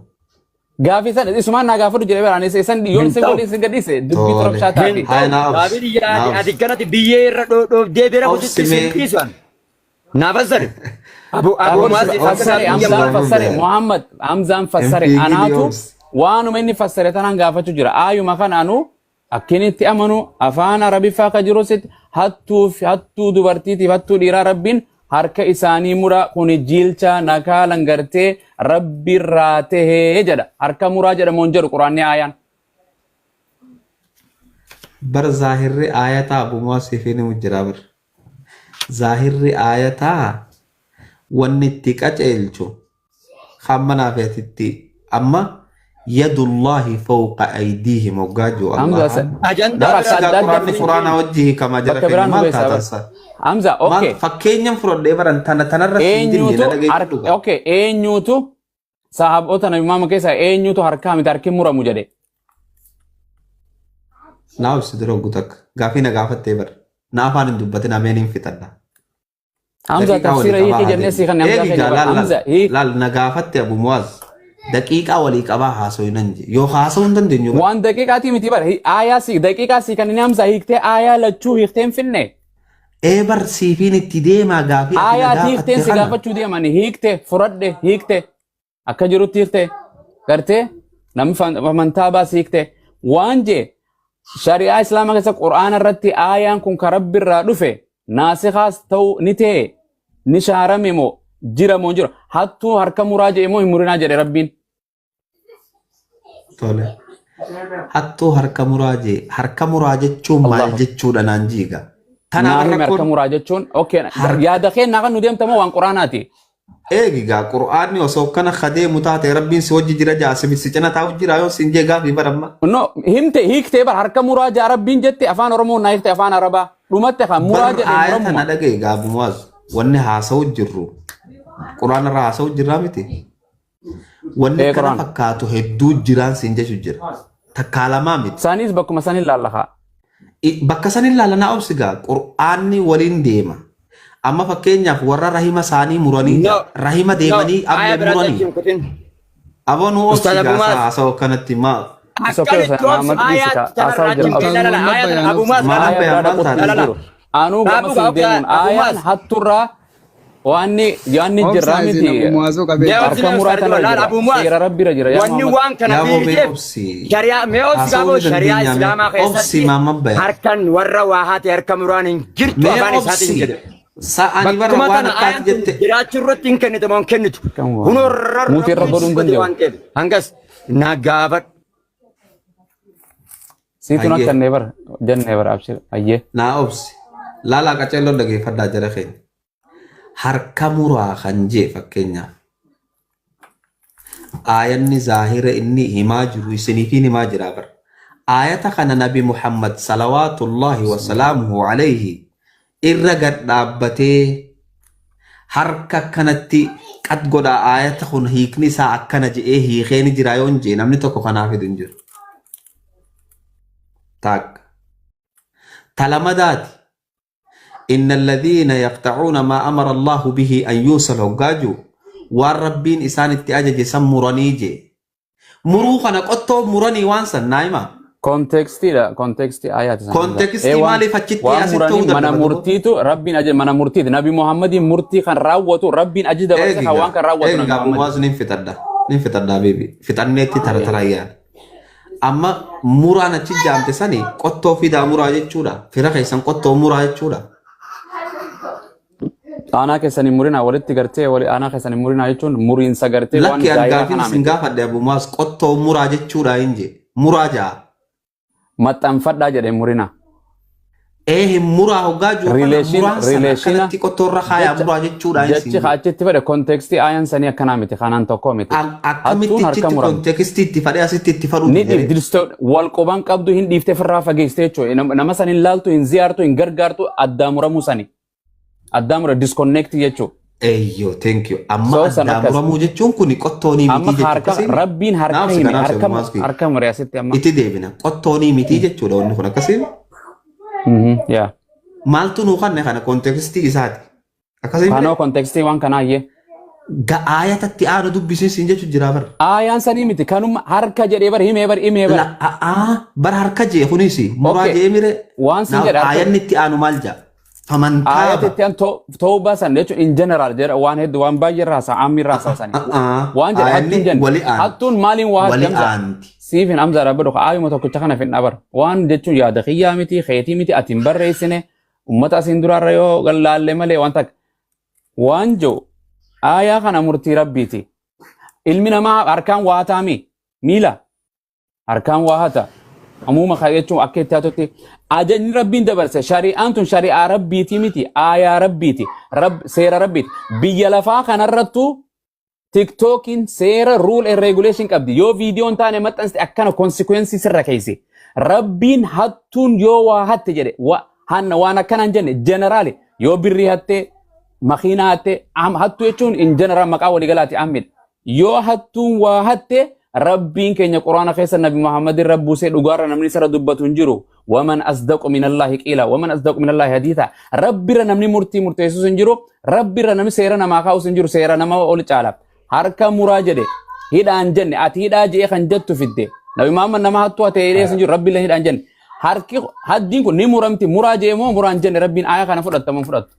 Gaafii san isumaan naa gaafadhu jedhe bira ani isan yoon Hin isin ta'u. waliin isin gadhiise dubbii Tole. torobshaa Hin taati. Haya ta'u. na obsi Gaafii na yaadi obsi. ati kanatti biyyee irra dhoofdee bira Obsi kututti sin mee. dhiisu an. Naa fassari. Abu Abu Mu'aaz Obsi akka Fassare gaafii obsi Hamzaan Maamma fassare Bayaan. Muhammad Hamzaan Hin fassare fiigini anaatu obsi. waanuma inni fassare tanaan gaafachuu jira. Aayuma kana anu akkin itti amanu afaan Arabiffaa akka jirusitti hattuu fi hattuu dubartiitiif hattuu dhiiraa rabbiin harka isaanii mura kuni jiilcha nakaalan gartee rabbiirraa tahee jedha. Harka muraa jedhamu hin jedhu quraanni aayaan. Bar zaahirri aayataa Abuu Mu'aaz siif himu jira bar. Zaahirri aayataa wanni itti qaceelchu hamma naafeetitti amma yadullaahi fawqa aydiihim hoggaa jiru Hamza Allahan. Ajandaa Bara biraa adda adda Quraanni fi quraana wajji hiikamaa jara bakka keenya biraan nu maal geessaa bara. taatasa? Hamza Maal okay. fakkeenyan fudhadhee baran tana tanarra siin dinne na Eenyutu dhageeffadhu gaa. okay eenyutu sahaabota nabi Muhammad keessaa eenyutu harkaa miti harki muramu jedhe. Naa obsi dura oggu takka gaafii na gaafattee bara. Na afaan hin dubbatin ameen hin fixadha. Hamza Daqiiqaa walii tafsiira qabaa hiikii haa jennee deemu. sii kan Hamzaa Eegi keenya gaa bara. laal laal Hamza hiik laal na gaafatte Abu Mu'aaz. Daqiiqaa walii qabaa haasa'uu nan je. Yoo haasa'uu hin dandeenyu bara. waan daqiiqaatii miti bara aayaa si daqiiqaa si kan inni Hamza hiiktee aayaa lachuu hiiktee hin finne. Ee bar siifiin itti deemaa gaafii ati na Aayaa ati gaafatte hiikteen si kana. gaafachuu deemani hiikte fudhadhe hiikte akka jirutti hiikte gartee namni amantaa baas hiikte waan jee shari'aa islaamaa keessa qur'aana irratti aayaan kun ka rabbi irraa dhufe naasikaas ta'u ni ta'e ni shaarame moo jira moo hin jiru hattuu harka muraa jedhe moo hin murinaa jedhe rabbiin. Tole. Hattuu harka muraa jee. Harka muraa jechuun maal Allahu jechuudha naan jiiga. Naa Tanaaf hime harka rakkoon muraa jechuun okay harka yaada kee naa kan nu deemta moo waan qur'aanaati. eegi gaa qur'aanni osoo kana kadeemu taate rabbiin si wajji jira jaa si cina taa'u jira yoo siin jee gaafii baramma. No himte hiiktee bar harka muraa jaa rabbiin jette afaan Oromoo naa hiikte afaan Arabaa dhumatte kan muraa Bar jedhe aayata na muramuma. dhagaye gaa Abu Mu'aaz wanni haasa'u jirru qur'aana irraa haasa'u jirraa miti. Wanni Ee kana qur'aana. fakkaatu hedduu jiraan siin jechu jira. Takkaa lamaa miti. Isaanis bakkuma san hin laallakaa. Bakka san hin laalanaa obsi gaa qur'aanni waliin deema. Amma fakkeenyaaf warra rahima isaanii muranii No. jira. Rahima No. deemanii Aya amma biraatti muranii. achi hin kutin. Aboo nu obsi Ustaaz Abu gaa Mu'aaz. haasa'u akkanatti maa It's okay Akkanitti obsu Muhammad dhiisi aayaa ka tanarraa haasa'u achi jira. hin Obsi. kutin. Lala Muhammad aayaa tana Bayaan Abu obsi. Mu'aaz Maal lala. Aayaa bayaan biraa maal dhaquutti taate? hin Lala. jiru. Anuu gama Dhaabu siin gaa deemuun Abu aayaan Mu'aaz. hatturraa waanni yaanni Obsaa jirraa isin miti Abu Mu'aazoo qabee Mee jira. obsi harka mee muraa ustaaz tanarra laal jira. Abu Mu'aaz. Seera rabbiirra jira yaa Wanni Muhammad. waan kana Yaa boobee beekteef obsi. shari'aa mee obsi Haasa'uu qabu ni shari'aa dandeenya mee islaamaa obsi keessatti maamma bayaan. harkan warra waa haate harka muraan hin jirtu Mee afaan isaatiin obsi. jedhe. Sa'ani bara Bakkuma waan tana akkaati aayaan tun jette. jiraachuu irratti hin kennitu moo hin kennitu. Kan waan. Kunoo irra Muutii irra rabbiin godhuu hin si godhe danda'u. waan ta'eef. Hangas na gaafadhu. Siituun Hayyee. akka jennee bara jennee bara abshir hayyee. Naa obsi. Laalaa qaceelloo dhageeffadhaa jara keenya. Harka muraa kan jee fakkeenyaaf. Aayanni zaahira inni himaa jiru isiniifiin himaa jira bara. Aayata kana Nabi Muhammad salawaatullaahi wasalaamuhu alayhi Irra gad dhaabbatee harka akkanatti qad godha aayata kun hiikni isaa akkana je'ee hiikee ni jira yoon jee namni tokko kanaaf fidu hin jiru. Taakka. Talamadaati. Inna alladhiina yaqxacuuna maa amara Allahu bihi an yuusal hoggaa jiru waan rabbiin isaan itti ajaje san muranii jee. Muruu kana qottoo muranii waan san naa himaa. Kontekstiidha. Kontekstii ayaati sana. Kontekstii maaliif achitti waan asitti muranii ta'uu mana dadhaba duuba? murtiitu rabbiin ajaje mana murtiiti. Nabi Muhammadiin murtii kan raawwatu rabbiin ajaja dabarse kan Eegiga waan kan raawwatu eegiga Nabi Abu Muhammad. Muaz nin fixadha. Nin fixadha beebi. Fixanneetti tara tara yaala. Amma muraan achi jaamte sani qottoo fidaa muraa jechuudha. Fira keessan qottoo muraa jechuudha. Aanaa keessan hin murinaa walitti gartee wali aanaa keessan hin murinaa jechuun muriinsa gartee waan Lakki an zaahiraa gaafin kanaa isin miti. gaafadhe Abu Muaz qottoo muraa jechuudha hin jee. Muraa jaa. Maxxanfadhaa jedhe murinaa. Ee hin muraa hoggaa jiru kana Rileeshin muraan sana rileeshina akkanatti qottoo irra kaayaa jecha muraa jechuudha hin jechi siin jee. achitti fedhe kontekstii ayaan sanii akkanaa miti kanaan tokko miti. Akkamitti Hattuun harka achitti muramti. kontekstii itti fadhee asitti itti fadhuu Ni dide dhiif dirstoo wal quban qabdu hin dhiiftee firraa fageessite jechuudha. Nama san hin laaltu hin ziyaartu hin gargaartu addaa muramuu sani. Addaa mura disconnect jechuudha. Eeyyoo, thank you. Amma So san addaa akkas. muramuu jechuun kun qottoonii Amma mitii jechuudha. harka Akkasii rabbiin harka naaf si hime kanaaf si harka Abu Muaz harka mure asitti amma. itti deebina. Qottoonii mitii jechuudha wanni kun akkasii. Yaa. Maaltu nuu kanne kana kontekstii isaati. Akkasii Kanoo mire kontekstii waan kanaa iyyee. aayatatti aanu dubbisiin siin jechuun jira bara. Aayaan sanii miti kanuma harka jedhee bar himee bar himee bar. La aa bara harka jee kunis muraa Okay. jee mire Waan sin naaf jedhe harka aayanni itti aanu maal jaa? Faman aayat taaba. itti aan tooba san jechuun in general jedha waan hedduu waan baay'ee irraa haasa'a ammi irraa haasa'a sani. Waan jedhe hattuun Aayanni jenne wali aanti. hattuun maaliin waa hatti Wali Hamza aanti. siif hin Hamza rabbi dhuka aayuma tokkicha kana fin dhabar waan jechuun yaada kiyyaa miti keetii miti ati hin barreessine ummata asiin duraarra yoo laalle malee waan takka waan jiru aayaa kana murtii rabbiiti. Ilmi namaa harkaan waa taami miila harkaan waa hata amuuma kaa jechuun akka itti hatutti ajajni rabbiin dabarse shari'aan tun shari'aa rabbiiti miti aayaa rabbiiti seera rabbiiti biyya lafaa kanarrattu tiktookiin seera rule and regulation qabdi yoo viidiyoon taane maxxanste akkana consequences sirra keeyse rabbiin hattuun yoo waa hatte jedhe hanna waan akkana hin jenne general yoo birrii hatte makiinaa hatte hattuu jechuun in general maqaa waliigalaati ammidha yoo hattuun waa hatte rabbiin keenya quraana keessa nabi Muhammad irra buusee dhugaarra namni isarra dubbatu hin jiru. Waman asdaqu minallahi qiila waman asdaqu minallahi hadiitha. Rabbirra namni murtii murteessus hin jiru. Rabbirra namni seera namaa kaa'us hin jiru. Seera nama ol caala. Harka muraa jedhe hidhaan jenne ati hidhaa je'ee kan jettu fidde. Nabi Muhammad nama hattuu ate hidhee hin jiru. Rabbi hidhaan jenne. Harki haddiin kun ni muramti muraa je'ee moo muraan jenne rabbiin aayaa kana fudhatta moo fudhattu.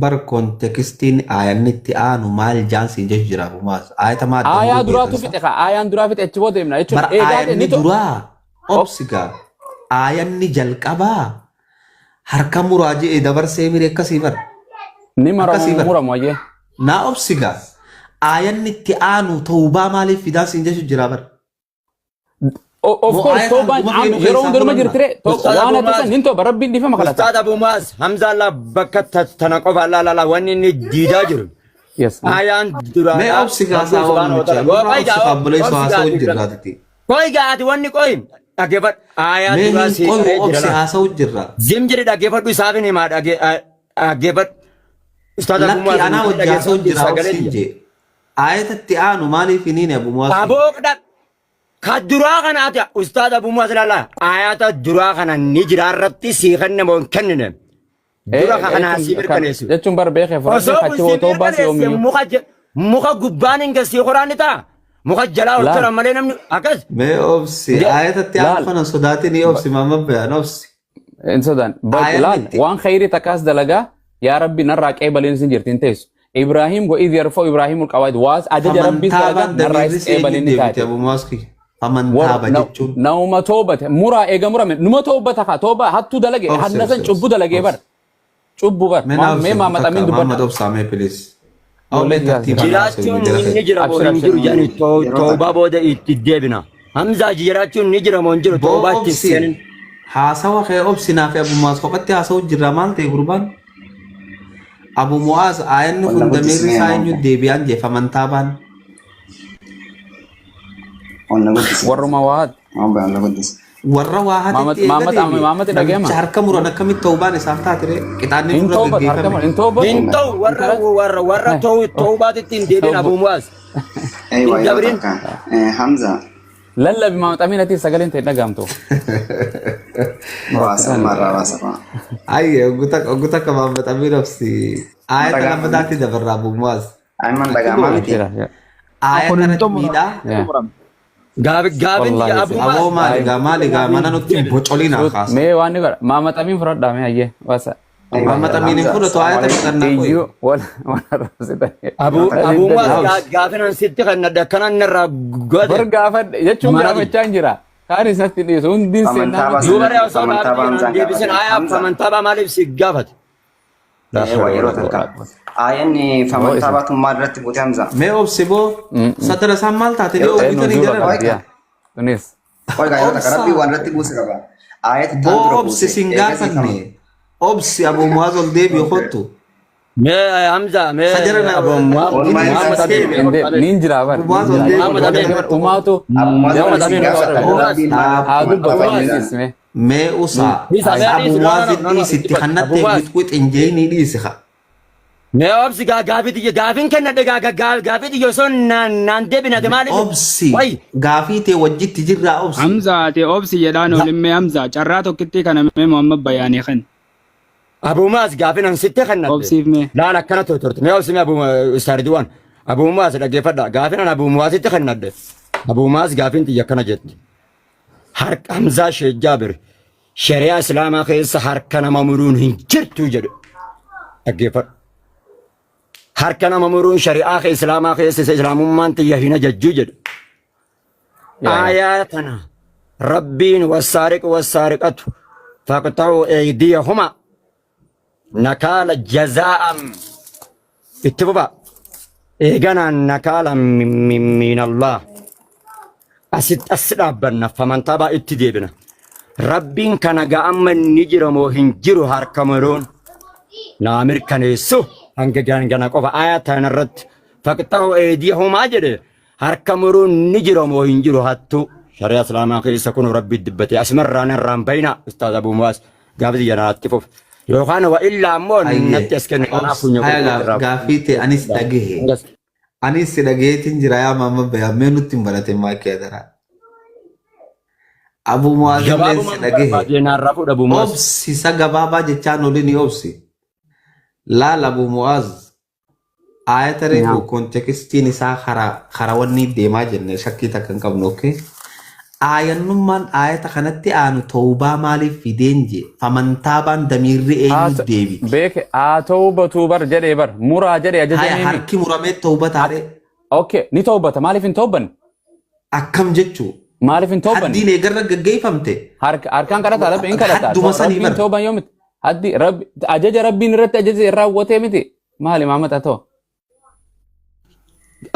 Bar kontekstiin aayanni itti aanu maal jaan siin jechu jira Abu Muaz. Aayata maa adda Aayaa muruu duraatu beektan fixe kaa aayaan duraa fixe achi booda himna jechuun Bar eegaa ni aayanni to duraa obsigaa aayanni jalqabaa harka muraa je'e dabarsee mire akkasii bar. Ni Akkasii maramu bar. muramu ayyee. Naa obsigaa aayanni itti aanu tawbaa maaliif fidaan siin jechu jira bar. Of Moo course aayata toobaan hanguma feenu yeroo keessaa hunduma furanna. jirtire Ustaad waan Abu ati san Muaz hin tooba rabbiin dhiifama kadhata. Ustaad Abu Muaz Hamza Allah bakka tana qofa la la la wanni inni diidaa jiru. Yes. Ayaan Mee duraadhaa obsigaa Rabbiin saa subhaanahu wa namicha ta'ala. nurraa Qoy obsigaa gaa obboleessoo obsi haasa'u gaa jirraatiti. qoy gaa ati wanni qoy dhaggeeffadhu aayaa Mee duraa hin sii qoyu qaree jira obsi laa. haasa'u jirra. Zim jedhi dhaggeeffadhu isaaf hin himaa dhaggeeffadhu. Ustaad Abu Lakki Muaz anaa nuti wajji haasa'u dhaggeeffadhu jira sagalee obsiin tiyya. jee. Aayatatti aanu maaliif hin hiine Abu Muaz? Aboo dha ka duraa kana ati Ustaad Abu Muaz laala ayata duraa kana ni jira irratti sii kenne moo hin kennine. Dura ka kanaa sii mirkaneessu. Jechuun bar beekee fudhadhee Osoo kun achi sii toobbaa si mirkaneesse yoomiyyuu. muka gubbaan hin gasii qoraan ni ta'a. Muka jalaa ol Laal. turan malee namni akkas. Mee obsi aayatatti aanu Laal. kana sodaatin obsi mamma bayaan obsi. Hin sodaan. Aayanni Laal itti waan khayrii takkaas dalagaa yaa rabbi narraa qeebaliin sin jirti hin teessu. Ibrahim wa idh yarfa'u Ibrahimul qawaid waas ajaja rabbiis dalagaa famantaabaan narraa damiirri is si eenyu qeebaliin ni deebite taate. Abu Muaz kiyya. Famantaaba jechuun Nauma toobate muraa eega murame numa toobata kaa tooba hattuu dalage obsi hanna obsi san obsi cubbu dalagee bar obsi. cubbu bar Mee naa mee obsi Maamad takka Amin dubbadha. Maamad obsaa mee please. Awlee Ijoollee tartiibaan haasa'u Jiraachuun jara ni keenya. jira moo Abshir hin abshir. jiru jedhanii Yeroo toobaa takka. booda itti deebina. Hamzaa jiraachuun ni jira moo hin jiru Boo toobaa itti obsi seenin. haasawa kee obsi naaf Abu Muaz kophatti haasa'u jirra maal ta'e gurbaan? Abu Muaz aayanni Walla kun guddis damiirri mee isaa eenyu maamma. deebi'aan jee famantaabaan. Walla guddis. Warruma waat. Maamma walla guddis. Warra waa hatetti eega Maammat deebi'e Maammat dhaga'ama. namicha harka muran akkamitti tawbaan isaaf taatire qixaanni Hin nurra tawbatu harka gaggeeffame. muran hin tawbatu. Hin ta'u warra warra warra tawbaatitti hin deebiin Abuu Mu'aaz. Hin Eewa yeroo dabrin. takka. Hamza Lallabi Maammat Amiin ati sagaleen ta'e dhaga'amtu. waasa marraa waasa fa'a. Ayye oggu takka Maammat Amiin obsi. Aayata Dhaga'ama. lammataatti dabarraa Abuu Mu'aaz. Ayman dhaga'amaa miti. Jira. Kun Aayata hin irratti xumuramu. miidhaa. Yeah. Gaafin Wallahi Abuu Aboo Mu'aaz. maali gaa maali gaa mana nutti bocoliin haa kaasa. Mee waan ni godha. Maammat Amiin fudhadhaa mee hayyee waasa. Eewa Maammat Amiin hin Hamza fudhatu assalamu aayata alaikum. fixannaa qoyi. Iyyuu wal wal arrabsitan. Abuu Abuu Mu'aaz Obsi. gaafin an sitti kan akkanan irraa Bar godhe. gaafa jechuun Amaanati. gaafachaa hin jira. Kaan isatti dhiisu hundiin Faman seenaa taaba miti. Duuba ree osoo faman gaafii taaba kanaan Hamzaan deebisin gaafate. aayaa Hamza famantaabaa maaliif si gaafate? Eewa yeroo takka. Aayanni faman taaba tun maal irratti buute Hamza? Mee obsi boo satara isaan maal taate mee Yeroo Eenyu obbitanii duuba jiran. qabdi yaa. Tunis. Oiga yeroo takka Obsa. rabbii waan irratti buuse qaba. Aayata taan Boo dura obsi buuse. sin Eegasii gaafanne. faman. Obsi Abuu Mu'aaz ol deebi'u kottu. Mee Hamza mee Sajara na Abuu Mu'aaz Walumaa Muhammad isaa Amiin. deebi'e. Niin jira bar. Abuu Mu'aaz ol deebi'u. Muhammad Amiin. Umaatu. Abuu Mu'aaz Nama waan isin Amiin. gaafatan rabbiin maal Haa faman dubbatu taaba innis jennaan. mee. Mee usaa. Dhiisa mee Abuu dhiisi no no Mu'aaz no no no dhiisitti Abuu hannattee Mu'aaz. wixwix hin jeeyinii dhiisi haa. Mee obsi gaafii tiyya gaafiin kennadhe gaafii tiyya osoo naan deebinate maaliif? Obsi Wayi gaafii tee wajjitti jirraa obsi. Hamza ati obsi jedhaan olimmee Hamza carraa tokkittii kana mee Muhammad bayaanii kan. Abuu Mu'aaz gaafin an sitti kennadhe. Obsiif mee. Laal akkana turte. Mee obsi mee Abuu Ustaaridiwaan. Abuu Mu'aaz dhaggeeffadha. Gaafin an Abuu Mu'aazitti kennadhe. Abuu Mu'aaz gaafin tiyya akkana jetti. Harka Hamzaa Sheekh Jaabir shari'aa Islaamaa keessa harka nama muruun hin jirtu jedhe. Dhaggeeffadhu. Harka nama muruun shari'aa Islaamaa keessa isa Islaamummaan tiyya hin ajajju jedhe. Aayaa tana Rabbiin wassaariqu wassaariqatu faqxa'u eeydiyahuma nakaala jazaa'an itti fufa eeganaan nakaala minallah asitti as dhaabbanna famantaabaa itti deebina Rabbiin kana ga'amma ni jira moo hin jiru harka muruun naa mirkaneessu hanga gangana qofa aayaa tana irratti faqxa'u eeydiyahumaa jedhe Harka muruun ni jira moo hin jiru hattuu shari'a islaamaa keessa kun rabbi dubbate asumarraan irraan bayna ustaaz Abuu Muwaas gaafa xiyya naatti fufe yookaan wa illaa ammoo Hayyee. natti as kenne kanaaf funya Haya godhu irraa gaaffii ta'e anis dhagahe. Anis si dhagaheetiin jira yaa maama bayaa mee nutti hin baratin maakii adaraa. Abuu Muwaaz illee si Gabaabuma dhagahe. barbaadee naarraa fuudha Abuu Muwaas. Obsi isa gabaabaa jechaan olini obsi. Laal Abuu Muwaaz Aayata reefu kontekstiin isaa karaa karaa wanni deemaa jenne shakkii takka hin qabnu okay? Aayannummaan aayata kanatti aanu tawbaa maaliif fideen jee famantaabaan damiirri eenyu deebiti. Beeke haa tawbatu bar jedhee bar muraa jedhee Haya ajajamee harki muramee tawba taaree Okay ni tawbata maaliif hin tawbanne? akkam jechuu Maaliif hin tawbanne? haddiin eegarra gaggeeffamte Harka harkaan kadhata rabbi hin kadhata. hadduma sanii Rabbiin bar. tawban yoo miti haddi rabbi ajaja rabbiin irratti ajaja raawwatee miti maali maamata ta'u.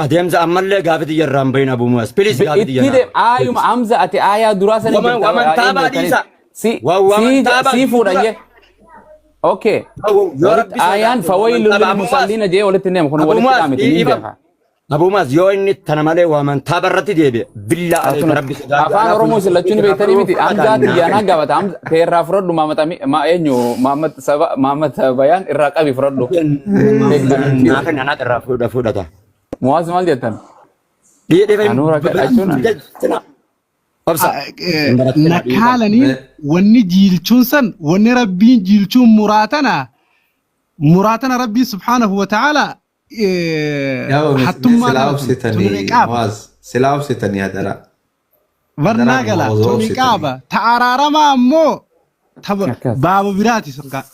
Adeemsa ammallee gaafii xiyya irraa hin bahin Abuu Muwaas. Please gaafii xiyya Itti deem aayuma Hamza ati aayaa duraa sanii Waman jirta waman taabaa dhiisa. si Waman si taabaa si fuudha dura. jee. Okay. Yoo Walitti rabbi aayaan sodaate waman fawaylun taabaa lil Abuu Muwaas. musalliina jee walitti neema kun Abuu walitti Muwaas dhaamiti ni dhiifama. beeka. Abuu Muwaas yoo inni tana malee waman taaba irratti deebi'e billaa aleeka rabbi sodaate Afaan anaa Oromoo funya isin lachuun irraa beektanii miti. fudhata Hamzaa naa xiyyaanaa kenna. gaafata. Hamza teerraa fudhadhu Maamad Ami ma eenyu Maamad saba Maamad Bayaan irraa qabi fudhadhu. Naa kenna anaa irraa fudhata. Muwaaz maal jettan? Dhiifama Anuu rakka jechuun Obsa. Hin baratina dhiifama. Nakaalaniin wanni jiilchuun san wanni rabbiin jiilchuun muraatana muraatana rabbii subhaanahu wa ta'ala Yaa hattummaa silaa tana tun tuni obsitanii qaaba. Muwaaz silaa obsitanii hadaraa. Barnaa Hadaraa gala Muwaaz tuni obsitanii. qaaba. Ta araaramaa ammoo taba Akkas. baaba biraati sun kaa.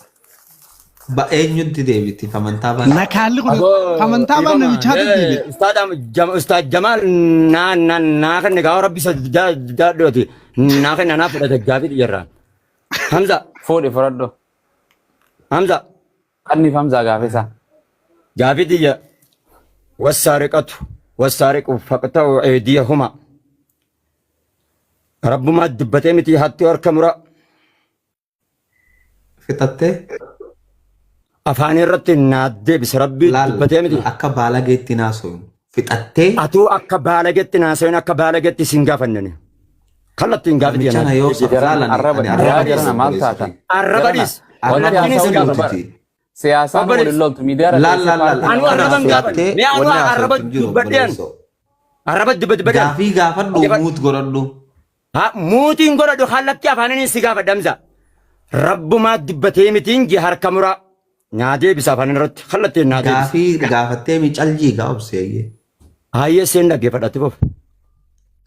Ba eenyutti deebiti famantaa baana. Nakaalli kun Aboo amantaa baan dhiifama. namichaatu deebi'e. Ustaad Ustaad Jamaal naa naa naa kenne gaafa rabbi sodaadhooti. Naa kenne naa fudhate gaafii xiyya irraa. Hamza Fuudhi fudhadhu. Hamza Qanniif Hamzaa gaafisa. gaafii xiyya wassaariqatu wassaariqu faqta'u eediyahuma. Rabbumaa dubbatee miti hattuu harka mura Fixattee afaan irratti naa deebise rabbii laal dubbatee miti. akka baalageetti naasoo fixattee Atuu akka baalagetti naasayin akka baalagetti sin gaafannani. Kallattiin gaafii Namicha tiyya na yoo Jaran laalan arraba ani yaa arraba dhiis jarana maal obboleessa taatan? kiyya. Arraba Jarana dhiis. wanti Arraba Kallattiin haasa'u si jirtu gaafadha. bara. dhiisuutiti. Siyaasaan Obboleessa. waliin loltu miidiyaa irra Laal teessee laal laal paartii Anu nama akkana arraban gaafan. haasofte Mee anu wanni arraba haasoftu hin jiru dubbadhean. obboleessoo. Arraba dubbadhean. Gaafii gaafadhu Dhaggeeffadhu. muut godhadhu. Ha muutiin godhadhu kallattii afaaniin si gaafadha Hamza. Rabbumaa dubbatee mitiin jee harka muraa. Naa deebisa afaan irratti kallattiin naa deebisa. Gaafii gaafattee mi caljii gaa obseeyyee. Hayyee seen dhaggeeffadha itti fufi.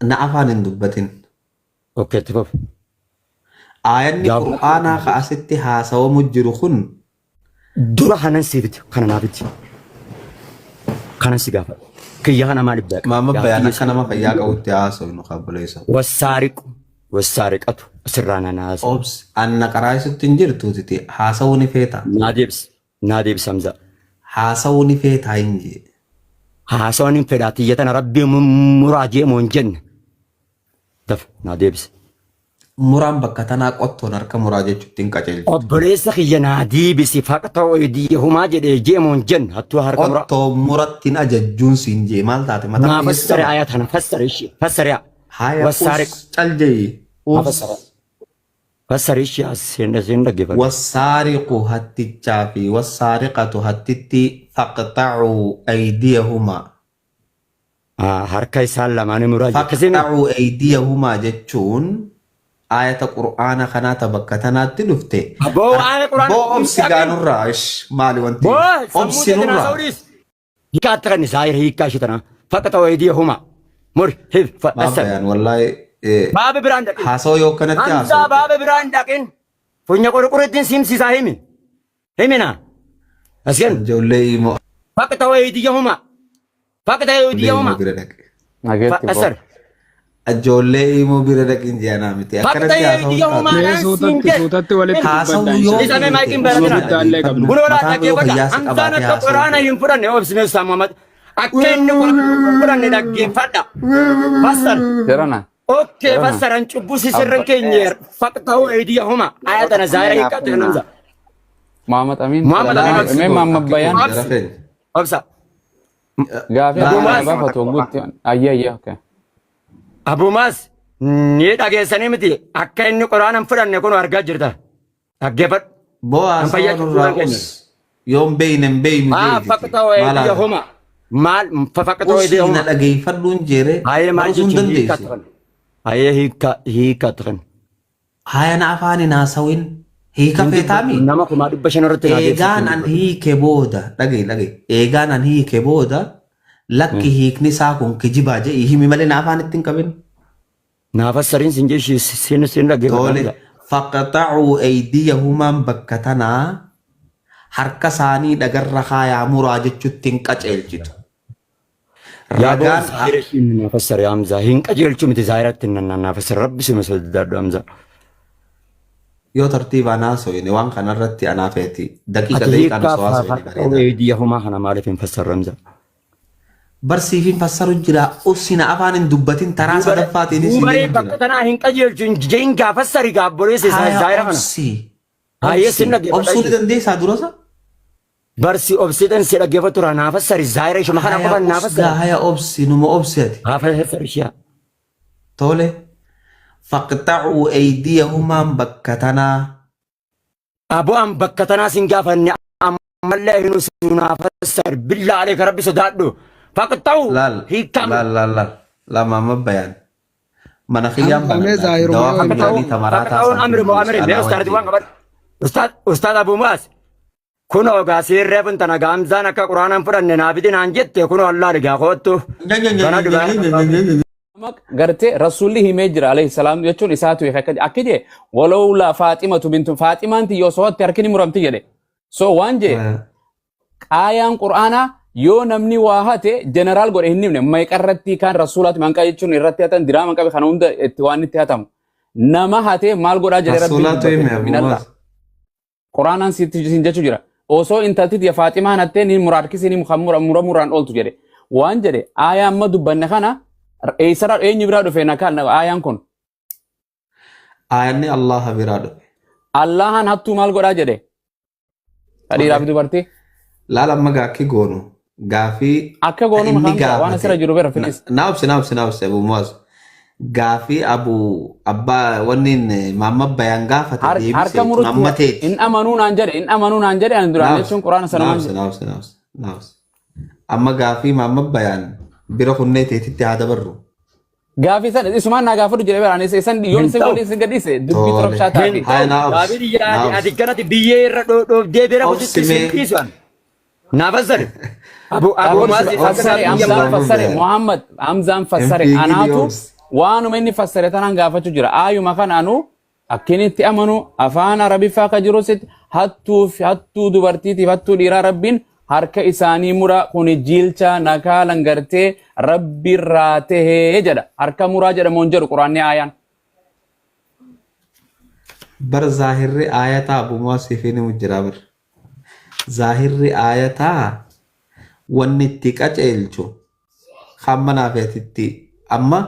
Na afaan hin dubbatin. Okay itti fufi. Aayanni Gaafadhu. qur'aanaa ka asitti haasawamu jiru kun Dura kanan siifiti kana naafiti. Kanan si gaafadha. Kiyya kana maaliif beeka? Maama bayaan Gaafii akka nama fayyaa qabutti haasofnu kabboleessa. Wassaariqu wassaariqatu asirraa na naasa. Obs anna qaraa isitti hin jirtu titi haasawuu ni feeta. Naa deebisi. Naa deebisi Hamza. Haasawuu ni feetaa hin jee. Haasawaan hin fedhaa tiyya tana rabbii muraa jee moo hin jenne. Dafa naa deebisi. Muraan bakka tanaa qottoon harka muraa jechuutti hin qajeelchitu. Obboleessa kiyya naa deebisi faqta'u aydiyahumaa jedhee jee moo hin jenne hattuu harka muraa. Qottoo murattiin ajajjuun siin jee maal taate mataa Naa kiyya si fassare qaba. ayaa tana fassare ishee fassare yaa. Haya Wassaariqu. us cal jeyi Haa us. fassare. Fassare ishee as seen dhaggeeffadhu. Wassaariqu hattichaa fi wassaariqatu hattitti faqxa'uu aydiyahumaa. Harka isaan lamaanii muraa jee. Akkasii Faqxa'uu aydiyahumaa jechuun ayata qur'aana kanaa ta bakka tanaatti dhufte. Boo aaya quraana Boo hin obsi dhaqin. gaanurraa ish maali wanti Boo sammuu obsi teetinaa nurraa. saawudhiis. Hiikaa akka kan zaahira hiikaa ishee tanaa. Faqxa'u aydiyahuma. Muri hif Maaf fassare. bayaan wallaahi Baaba biraan dhaqin. haasawaa yoo kanatti Hamzaa haasawte. baaba biraan dhaqin. Funya qurqurittiin simsiisaa himi. Himina. Asgen. Ijoollee immoo Faqxa'u aydiyahuma. Faqxa'u ijoollee immoo aydiyahuma. bira dhaqe. Nageetti boo. Fassare. Ijoollee immoo bira dhaqin jeanaa miti. Akkanatti Faqxa'u haasawuun aydiyahuma taate. Mee naan siin suutatti jedhe. suutatti walitti Haasawuu dubbadhaa yoo inshallah. Isa mee feete maayikiin Nama baratina. guddaallee qabna. Kun walaa mataan yoo dhaggeeffadha. fayyaa si Hamzaan qabaate akka haasawuu quraana feete. hin fudhanne obsimee Ustaaz Muhammad. Akka inni quraana fudhanne dhaggeeffadha. Fassar. Jarana Okay jarana fassaran cubbuu sisirran abba keenyeer. Faqxa'u aydiyahuma. Yeroo Aya tana takka zaahira mee naaf hiikkatu kennaa. Hamza. Muhammad Amin Muhammad Laal Amin akki mee goon Muhammad akki Bayaan goon jara Obsi. feene. Obsa. gaafii Laal akka Abumaas. kana akki gaafatu guutti ayya ayya okay. Abumaas ni dhageessanii miti akka inni quraana hin fudhanne kun argaa jirta. Dhaggeeffadhu. Boo An haasawaa fayyaa nurraa cubbuu keenya. us yoon beeyne hin beeynu Haa jeetiti. faqxa'u Maal haasa? aydiyahuma. Maal faqxa'u Usii na aydiyahuma. dhageeffadhuun jeere Haayee maal barusuu hin jechuun hiikkaa dandeessu. turan. Haayee hiikkaa hiikkaa turan. Haya na afaan hin haasawin. Hiika Hin dubbatu feetaami. nama 500,000 irratti naa deebisuuf Eegaan hin an dubbatu. hiike booda dhaga'i dhaga'i. Eegaan an hiike booda lakki hiikni isaa kun kijibaa jedhi himi malee na afaan ittiin qabin. Naa fassariin sin jeshi sin sin dhaggeeffadha Tole Hamza. faqxa'uu aydiyahumaan bakka tanaa harka isaanii dhagarra kaayaa muraa jechuutti hin qaceelchitu. Yaa boo Ragaan zaahira ishiin naa fassari Hamza. Hin qajeelchu miti zaahiratti naa fassari rabbi sima sodaadhu Hamza. yoo tartiibaan haasofne waan kanarratti anaa feeti daqiiqa Ati daqiiqaan hiikkaa osoo haasofne faqxa'u bareeda. aydiyahuma kana maaliif hin fassarre Hamza? Barsiifin fassaru jira usina afaan hin dubbatin taraa sadaffaatiinis hin Duubaree deemu bakka jira. tanaa hin qajeelchu hin jehin gaa fassari gaa obboleessa isaa Haya zaahira kana. obsi Haayee obsi sin dhaggeeffadha obsuu ni ishee. dandeessaa durasa? Barsi obsitan si dhaggeeffatu tura naa fassari zaahira ishuma kana Haya qofan naa usgaa fassari. haya obsi numa obsi ati. Haa fassari ishee. Tole faqxa'uu aydiyahumaan bakka tanaa Aboo an bakka tanaa sin gaafanne ammallee hin usu naa fassari billaa aleeka rabbi sodaadhu. Faqxa'u laal hiikkamu. laal laal laal lama bayaan mana kiyyaan Hamza mee banadha zaahiruma dawaa yoo himte. funyaanii tamaraataa Faqxa'uun amri santiin moo amri mee anaa ustaadhi waan wajjin. qabadhu. Ustaad ustaad Abuu Mu'aaz kunoo gaa siirree kun tana gaamzaan akka quraanaan fudhanne naa fidi naan jette kunoo allaa dhigaa koottu. Gana dhugaa. Gartee rasuulli himee jira alayhi salaam jechuun isaatu hiika akka akka jee walawlaa Faaximatu bintu Faaximaan tiyyoo so'atte harki ni muramti jedhe. So waan jee aayaan qur'aanaa yoo namni waa hate jeneraal godhe hin himne meeqarratti kan rasuulaatti manqaa jechuun irratti hatan diraama qabe kana hunda itti waan itti hatamu. Nama hate maal godhaa jedhe rabbiin Rasuulaatu dubbate hime Abuu minalla. Mu'aaz. Quraanaan sitti sin jechuu jira. Osoo intalti tiyya Faaximaan hattee ni muraarkisi ni mura mura muraan ooltu jedhe. Waan jedhe aayaa amma dubbanne kana eessarraa eenyu biraa dhufe na kan aayaan kun. Aayanni Allaha biraa dhufe. Allahan hattuu maal godhaa jedhe. Dhiiraa fi dubartii. Laal amma gaaffii goonu gaafii Akka ta goonu inni maqaan waan asirra gaafate jiru bira filis. na obsi na obsi na obsi Abuu Mu'aaz. Gaafii abu abbaa wanni maamma bayaan gaafate deebise Harka tun murutti amma teeti. hin amanuu naan jedhe, hin amanuu naan jedhe ani duraan Naafs jechuun quraana sanumaan naafs jedhe. naafs naafs naafs. Amma gaafii maamma bayaan bira kunnee teetitti haa dabarru. Gaafii san isumaan naa gaafadhu jedhe bara ani isan yoon Hin isin ta'u. waliin isin gadhiise dubbii Tole. torobshaa Hin taati. Haya ta'u. naa obsi Gaafii naa yaadi obsi. ati kanatti biyyee irra dhoofdee bira Obsi kutitti sin mee dhiisu an. Naaf fassare. Abu Abu Obsi Maasi akka fassare gaafii obsi Hamzaan maamma yamma. fassare bayaan. Muhammad Hamzaan Hin fassare fiigini anaatu obsi. waanuma inni fassare tanaan gaafachuu jira. Aayuma kana anu akkin itti amanu afaan Arabiffaa akka jirusitti hattuu fi hattuu dubartiitiif hattuu dhiiraa rabbiin harka isaanii mura kuni jiilcha nakaalan gartee rabbiirraa tahee jedha. Harka muraa jedhamu hin jedhu quraanni aayaan. Bar zaahirri aayataa abu muwaasiif ni jira bar. Zaahirri aayataa wanni itti qaceelchu hamma naafeetitti amma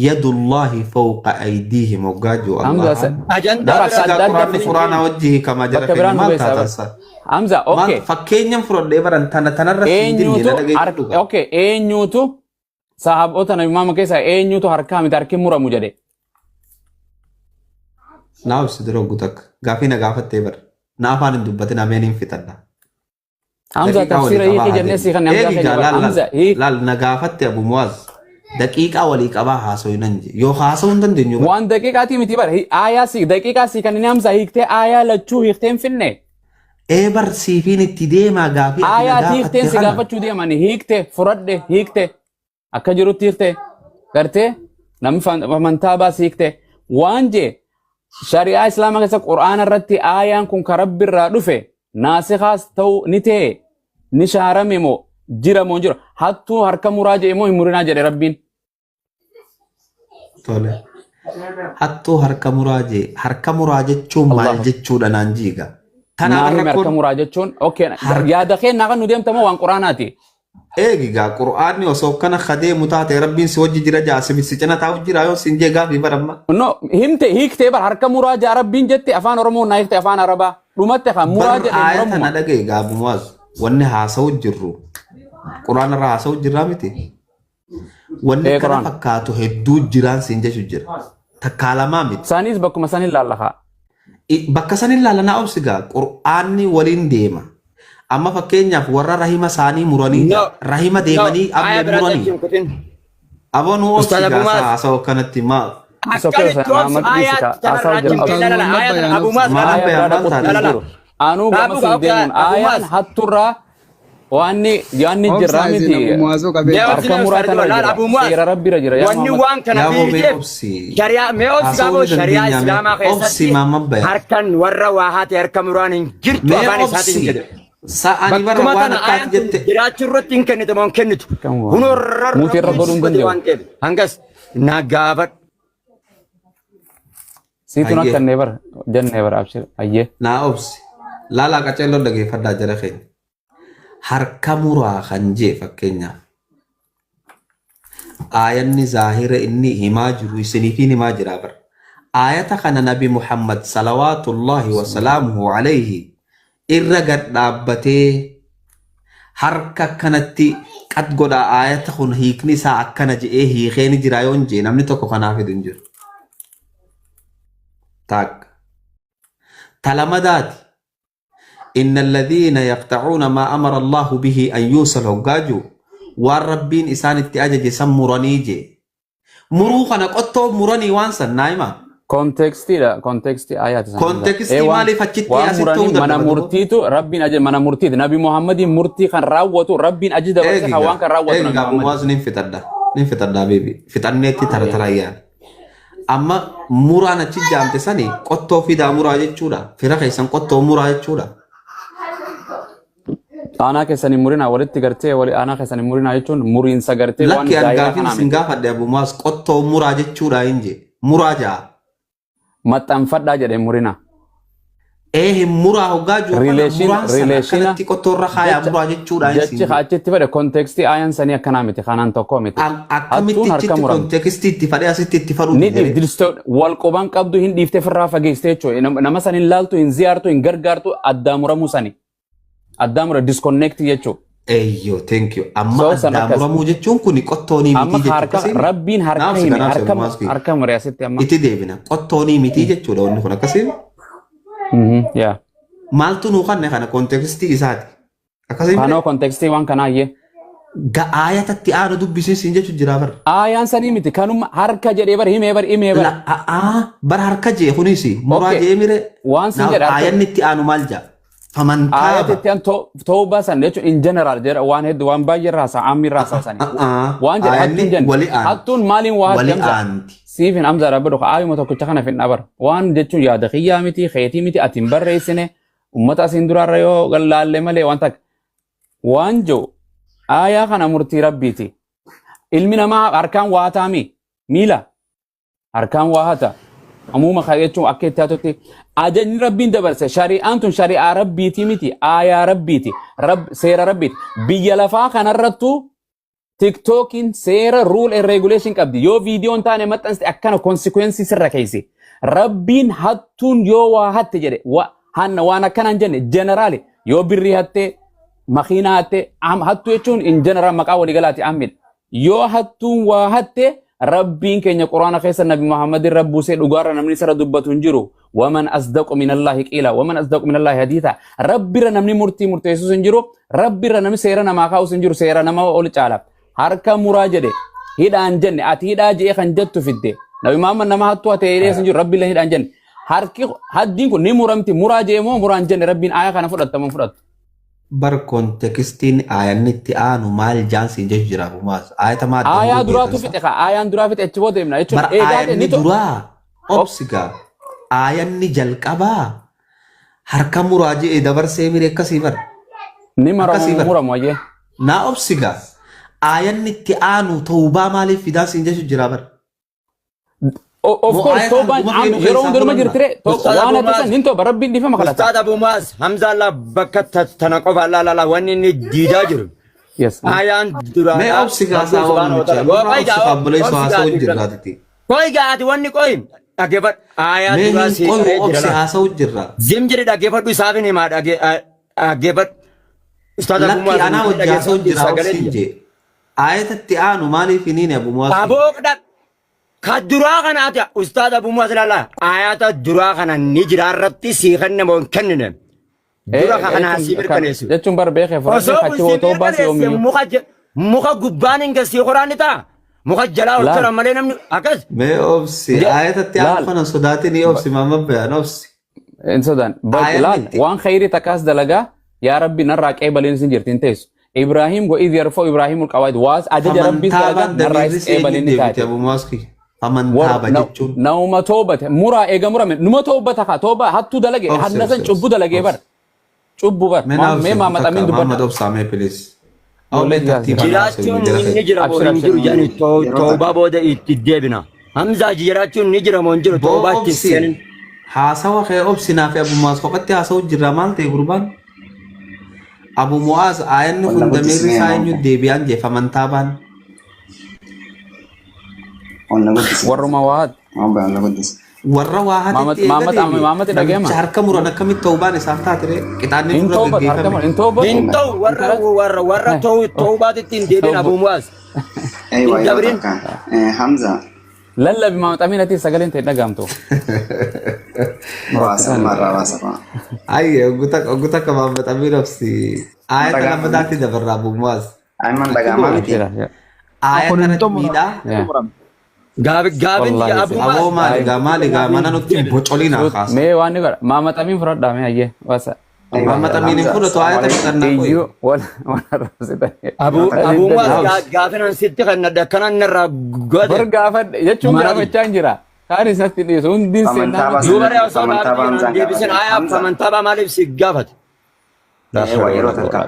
yadullaahi fawqa aydiihim hoggaa jiru Hamza Allahan. Ajandaa bara biraa adda Naafsi adda quraanni fidi. quraana wajji hiikamaa jara Bakka keenya biraan nu maal geessaa bara. taatasa? Hamza Maal okay. fakkeenyan fudhadhee baran tana tanarra siin dinne na Eenyutu dhageessu harka dhuga. okay eenyutu sahaabota nabi Muhammad keessaa eenyutu harkaa miti harki muramu jedhe. Naafsi dura guutakka gaafii na gaafattee bara. Na afaan hin dubbatin ameen hin fixadha. Hamza Daqiiqaa walii tafsiira qabaa hiikii haa jennee deemu. sii kan Hamzaa Eegi keenya gaa bara. laal laal Hamza hiik laal na gaafatte Abu Muwaaz daqiiqaa walii qabaa haasa'u nan je yoo haasa'uu hin dandeenyu bara. waan daqiiqaatii miti bara aayaa sii daqiiqaa sii kan inni Hamza hiiktee aayaa lachuu hiiktee hin finne. Ee bar siifiin itti deemaa gaafii ati na Aayaa ati hiikteen gaafatte si kana. gaafachuu deemani hiikte fudhadhe hiikte akka jirutti hiikte gartee namni amantaa baas hiikte waan jee shari'aa islaamaa keessa quraana irratti aayaan kun ka rabbi irraa dhufe naasikaas ta'u ni ta'e ni shaarame moo jira moo hin jiru hattuu harka muraa jedhe moo hin murinaa jedhe rabbiin. Tole. Hattuu harka muraa jee harka muraa jechuun maal Allahu jechuudha naan jiiga. Tanaaf naa hime harka rakkoon muraa jechuun okay harka yaada kee naa kan nu deemta moo waan quraanaati. eegi gaa qur'aanni osoo akkana kadeemu taate rabbiin si wajji jira jaa si cina taa'u jira yoo sin jee gaafii baramma. No himte hiiktee bar harka muraa jaa rabbiin jette afaan oromoo naa hiikte afaan arabaa dhumatte kan muraa Bar jedhe aayata na muramuma. dhagaye gaa Abu Muwaaz wanni haasa'u jirru qur'aana irraa haasa'u jirraa miti. Wanni Ee akkana quraana. fakkaatu hedduu jiraan siin jechu jira. Takkaa lamaa miti. Isaanis bakkuma san hin laallakaa. Bakka san hin laalanaa obsi gaa qur'aanni waliin deema. Amma fakkeenyaaf warra rahima isaanii muranii No. jira. Rahima No. deemanii Aya amma biraatti muranii. achi hin kutin. Aboo nu obsi Ustaaz gaa Abu Maaz. haasa'u akkanatti maa It's okay Akkamitti obsu Muhammad dhiisi aayaa ka tanarraa haasa'u achi jira hin obsi. kutin. Lala Ustaaz aayaa Muhammad tana Bayaan Abu obsi. Maaz Maal lala. Aaya biraa bayaan maal dhaqutti taate? hin Lala. jiru. Anuu gama Abu sin deemuun Abu aayaan Maaz. hatturraa waanni yaanni Obsa jirraa isin miti Abu Muwaazoo qabee Mee jira. obsi harka mee muraa ustaaz tanarra laal jira. Abu Muaz. Seera rabbiirra jira yaa Wanni Muhammad. waan kana Yaa boobee fiigeef obsi. shari'aa mee obsi Haasa'uu qabu ni shari'aa dandeenya mee islaamaa obsi keessatti maamma bayaan. harkan warra waa haate harka muraan hin jirtu Mee afaan isaatiin obsi. jedhe. Sa'ani bara Bakkuma waan tana akkaati aayaan kun jette. jiraachuu irratti hin kennitu moo hin kennitu. Kan waan. Kunoo Muutii irra rabbiin godhuu hin godhe danda'u. waan ta'eef hangas na gaafadhu. Siituun Hayyee. akka innee bara jennee bara abshir ayyee. Naa obsi. Laalaa qaceelloo dhageeffadhaa jara keenya. Harka muraa kan jee fakkeenyaaf. Aayanni zaahira inni himaa jiru isiniifiin himaa jira bara. Aayata kana Nabi Muhammad salawaatullaahi wasalaamuhu alayhi irra gad dhaabbatee harka akkanatti qad godha aayata kun hiikni isaa akkana je'ee hiikee ni jira yoo hin jee namni tokko kanaaf fidu hin jiru. Taakka. Talamadaati. Inna alladhiina yaqta'uuna maa amara Allahu bihi an yuusal hoggaaju waan rabbiin isaan itti ajaje san muranii jee. Muruu kana qottoo muranii waan san naa himaa. Kontekstiidha. Kontekstii aayaati san. Kontekstii maaliif achitti waan asitti muranii ta'uu mana dadhaba duuba? murtiitu rabbiin ajaje mana murtiiti. Nabi Muhammadiin murtii kan raawwatu rabbiin ajaja dabarse kan waan kan raawwatu Eegi Nabi gaa Muhammad. Muwaaz nin fixadha. Nin fixadha beebi. Fixanneetti tara tara yaala. Amma muraan achi jaamte sani qottoo fidaa muraa jechuudha. Fira keessan qottoo muraa jechuudha. Aanaa keessan hin murinaa walitti gartee wali aanaa keessan hin murinaa jechuun muriinsa gartee waan Lakki ani zaayiraa gaafiin kanaa isin miti. gaafadhe Abu Muwaaz qottoo muraa jechuudha hin jee. Muraa jaa. Maxxanfadhaa jedhe murinaa. Ee hin muraa hoggaa jiru kana Rileeshin muraan sana rileeshina akkanatti qottoo irra kaayaa jecha muraa jechuudha hin jechi siin jee. achitti fedhe kontekstii aayaan sanii akkanaa miti kanaan tokko miti. Akkamitti Hattuun harka achitti muramti. kontekstii itti fadhee asitti itti fadhuuti Ni jedhee. dhiifte wal quban qabdu hin dhiiftee firraa fageessite jechuudha. Nama san hin laaltu hin ziyaartu hin gargaartu addaa muramuu sani. Addaa mura disconnect jechuudha. Eeyyoo, thank you. Amma So san addaa akkas. muramuu jechuun kuni qottoonii Amma mitii jechuudha. harka Akkasii rabbiin harka naaf si hime kanaaf si harka Abu Muaz. harka mure asitti amma. Itti deebina. Qottoonii mitii jechuudha wanni kun akkasii. Yaa. Maaltu nuu kanne kana kontekstii isaati. Akkasii Kanoo mire kontekstii waan kanaa iyyee. Aayatatti aanu dubbisiin siin jechuun jira bara. Aayaan sanii miti kanuma harka jedhee bar himee bar himee bar. Bara harka jee kunis muraa Okay. jee mire. Waan siin jedha harka. Aayanni itti aanu maal jaa? Faman taaba. Aayatitti an tooba san jechuun in general jedha waan hedduu waan baay'ee irraa haasa'a ammi irraa haasa'a sanii. Waan jedha hattuun Aayanni jenne wali aanti. hattuun maaliin waa hatti Wali Hamza? aanti. Siif hin Hamza dhaabbatu aayuma tokkicha kana finna bara. Waan jechuun yaada kiyyaa miti keetii miti ati hin barreessine ummata asiin duraarra yoo laalle malee waan takka. Waan jiru aayaa kana murtii rabbiiti. Ilmi namaa harkaan waa taami miila harkaan waa hata. Amuuma kana jechuun akka itti hatutti ajajni rabbiin dabarse shari'aan tun shari'aa rabbiiti miti aayaa rabbiiti seera rabbiiti. Biyya lafaa kanarrattuu TikTokiin seera rule and regulation qabdi. Yoo viidiyoon taane maxxanste akkana consequence sirra keessa. Rabbiin hattuun yoo waa hatte jedhe hanna waan akkana hin jenne general yoo birrii hatte makiinaa hatte hattuu jechuun in general maqaa waliigalaati ammidha. Yoo hattuun waa hatte rabbiin keenya quraana keessa Nabi Muhammad irra buusee dhugaarra namni isarra dubbatu hin jiru. Waman asdaqu minallahi qiila waman asdaqu minallahi hadiitha. Rabbirra namni murtii murteessus hin jiru. Rabbirra namni seera namaa kaa'us hin jiru. Seera nama ol caala. Harka muraa jedhe hidhaan jenne ati hidhaa je'ee kan jettu fidde. Nabi Muhammad nama hattuu ate hidhee hin jiru. Rabbi illee hidhaan jenne. Harki haddiin kun ni muramti muraa je'ee moo muraan jenne rabbiin aayaa kana fudhattamu fudhattu. Bar kontekstiin aayanni itti aanu maal jaan siin jechu jira Abu Muaz. Aayata maa adda Aayaa muruu duraatu beekan fixe kaa aayaan duraa fixe achi booda himna jechuun Bar eegaa ni aayanni to duraa obsigaa aayanni jalqabaa harka muraa je'e dabarsee mire akkasii bar. Ni Akkasii maramu bar. muramu ayyee. Naa obsigaa aayanni itti aanu tawbaa maaliif fidaa siin jechu jira bar. Of Moo course aayata toobaan hanguma feenuu yeroo keessaa hunduma furanna. jirtire Ustaad waan Abu ati san Muaz hin tooba rabbiin dhiifama kadhata. Ustaad Abu Muaz Hamza Allah bakka tana qofa la la la wanni inni diidaa jiru. Yes. Ayaan Mee duraadhaa obsigaa Rabbiin saa subhaanahu wa oolmicha. ta'ala. Nurraa Qoy obsi gaa kaabboleessoo obsi gaa haasa'u diidan. jirraatiti. Qoy gaa ati wanni qoy dhaggeeffadhu. Ayaa Mee duraa hin sii qoyu qaree jira obsi laa. haasa'u jirra. Zim jedhi dhaggeeffadhu isaaf hin himaa dhaggeeffadhu. Ustaad Abu Lakki Muaz anaa nuti wajji haasa'u dhaggeeffadhu jira sagalee obsiin tiyya. jee. Aayatatti aanu maaliif hin hiine Abu Muaz? Aboo ka duraa kana ati Ustaad Abu Muaz laala ayata duraa kana ni jira irratti sii kenne moo hin kennine. Dura ka kana sii mirkaneessu. Jechuun bar beekee fudhadhee Osoo kun achi sii hoo toobaa si mirkaneesse yoomiyyuu. muka gubbaan hin gasii qoraan ni ta'a. Muka jalaa ol Laal. turan malee namni akkas. Mee obsi aayatatti aanu Laal. kana sodaatin obsi maama bayaan obsi. Hin sodaan. Aayanni Laal itti waan khayrii takkaas dalagaa yaa rabbi narraa qeebaliin sin jirti hin teessu. Ibrahim wa idh yarfa'u Ibrahimul qawaid waas ajaja rabbiis dalagaa famantaabaan narraa damiirri is si eenyu qeebaliin ni deebite taate. Abu Muaz? Famantaaba jechuun. Nauma toobate muraa eega murame numa toobata kaa tooba hattuu dalage Obsi hanna obsi san obsi cubbu dalagee bar obsi. cubbu bar Mee naa mee obsi Maamad takka Amiin dubbadha. Maamad obsaa mee please. Awlee Ijoollee jiraa tartiibaan haasa'u Jiraachuun jara ni keenya. jira moo Abshir hin abshir jiru jedhani Yeroo toobaa takka. booda itti deebina. Hamzaa jiraachuun ni jira moo hin jiru Boo toobaa itti obsi seenin. haasawa kee obsi naaf Abu Muaz kophatti haasa'u jirra maal ta'e gurbaan? Abu Muaz aayanni Walla kun guddisi damiirri mee isaa maal eenyu ta'e? deebi'aan jee famantaabaan. Walla guddisi. Warruma waa Maal bayaan walla guddisi. Warra waa Maamad hatetti eega Maamad deebi'e Maamad namicha dhaga'ama. harka muran akkamitti tawbaan isaaf taatire qixaanni Hin nurra toobatu harka gaggeeffame. hin toobatu. Hin ta'u warra Intala warra warra toobaatitti hin deebin Abu Muaz. Eeyiwa Hin yeroo dabrin. takka. Hamza. Lallabi Maamad Amiin ati sagaleen ta'e dhaga'amtu. Waasa marraa waasa fa'a. Ayye oggu takka Maamad Amiin obsi. Aayata Dhaga'ama. lammataatti dabarra Abu Muaz. Ayman dhaga'amaa miti. Jira. Aayata Kun hin kanatti xumuramne. miidhaa. Yeah. Gaafin Wallahi Abu sin. Muaz. Aboo maali gaa maali gaa mana nutti bocolinaa kaasa. Mee waan ni godha. Maamad Amiin fudhadhaa mee ayyee waasa. Eeyiwa Maamad Amiin hin Hamza. fudhatu Assalamu aayata alaikum. fixannaa qoyi. Iyyuu wal wal arrabsitan. Abu Yeroo Abu takka. Muaz Naa obsi. gaafin an sitti kannadha akkanan narraa godhe. Bar gaafa jechuun Maali? gaafachaa hin jira. Kaan isatti dhiisu hundiin seenaa Famantaabaa miti. Duuba osoo famantaabaa gaafii kanaan Hamzaan deebisin gaafate. ayaa Hamza. famantaabaa maaliif si gaafate? Eeyiwa yeroo takka.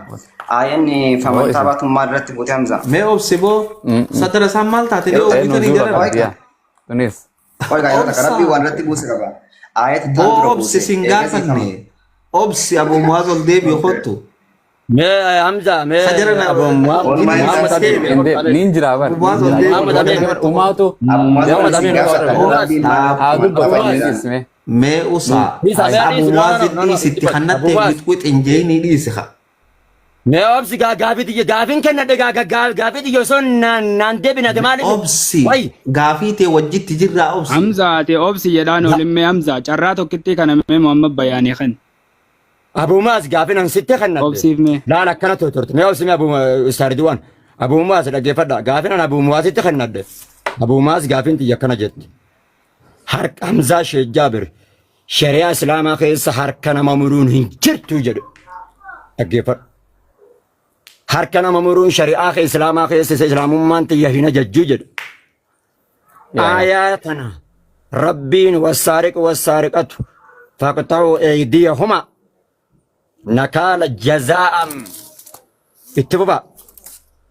Aayanni famantaabaa tun maal irratti buute Hamza? Mee obsi boo satara isaan maal taate Yeroo dhiyoo takka. Nu ofiitanii duuba jaran. qabdi yaa. Tunis. Qoy gaa yeroo takka Obsa. rabbii waan irratti buuse qaba. Aayata taan Boo dura obsi buuse. sin Eegasii fama. gaafanne. Obsi Abu Muaz ol deebi'u kottu. Mee Hamza mee Sajara na Abu Muaz Oolmaa Muhammad isaa Amin. deebi'e. Niin jira bar. Abu Muaz ol deebi'u. Muhammad Amin. Umaatu. Abu Muaz Nama waan isin Amin. gaafadha. Boo Rabbiin maal dhaab. Haa dubbatu famantaabaa inni jedhaan. isme. Mee usaa. Isa mee Abu dhiisi no Muaz no no no dhiisitti Abu kannattee Muaz wixwix hin jeeni dhiisi haa. Mee obsi gaa gaafii tiyya gaafiin kennadhe gaa gaa gaafii tiyya osoo naan naan deebinate maaliif? Obsi Wayi. gaafii tee wajjitti jirraa obsi. Hamza ati obsi jedhaan olimmee Hamza carraa tokkittii kana mee Muhammad Bayaanii kan. Abuumaas gaafiin an sitti kennadhe. Obsiif mee. Laal akkana turte. Mee obsi mee Abuu Saardiwaan. Abuumaas dhaggeeffadha. Gaafiin an Abuumaasitti kennadhe. Abuumaas gaafiin tiyya akkana jetti. Harka Hamzaa Sheek Jaabir shari'aa Islaamaa keessa harka nama muruun hin jirtu jedhe. Dhaggeeffadhu. Harka nama muruun shari'aa Islaamaa keessa isa Islaamummaan tiyya hin ajajju jedhe. Aayaa tana Rabbiin wassaariqu wassaariqatu faqxa'u eeydiyahuma nakaala jazaa'an itti fufa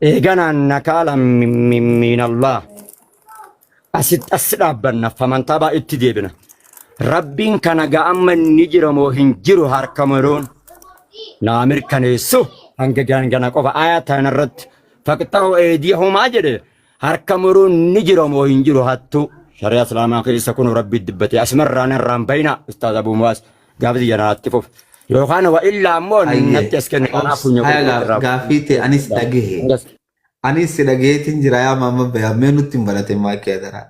eeganaan nakaala minallah asitti as dhaabbanna famantaa baa itti deebina Rabbiin kana ga'amma ni jira moo hin jiru harka muruun naa mirkaneessu hanga gangana qofa aayaa tana irratti faqxa'u eeydiyahuma jedhe Harka muruun ni jira moo hin jiru hattuu shari'aa islaamaa keessa kun rabbi dubbatee asumarraan irraan bayina ustaaz Abuu Muwaas gaafa xiyya naatti fufe yookaan wa illaa ammoo natti as kenne kanaaf funya Haya qulqulluu irraa gaaffii ta'e anis dhagahe. Anis si dhagaheetiin jira yaa maama bayaa mee nutti hin barate maakii adaraa.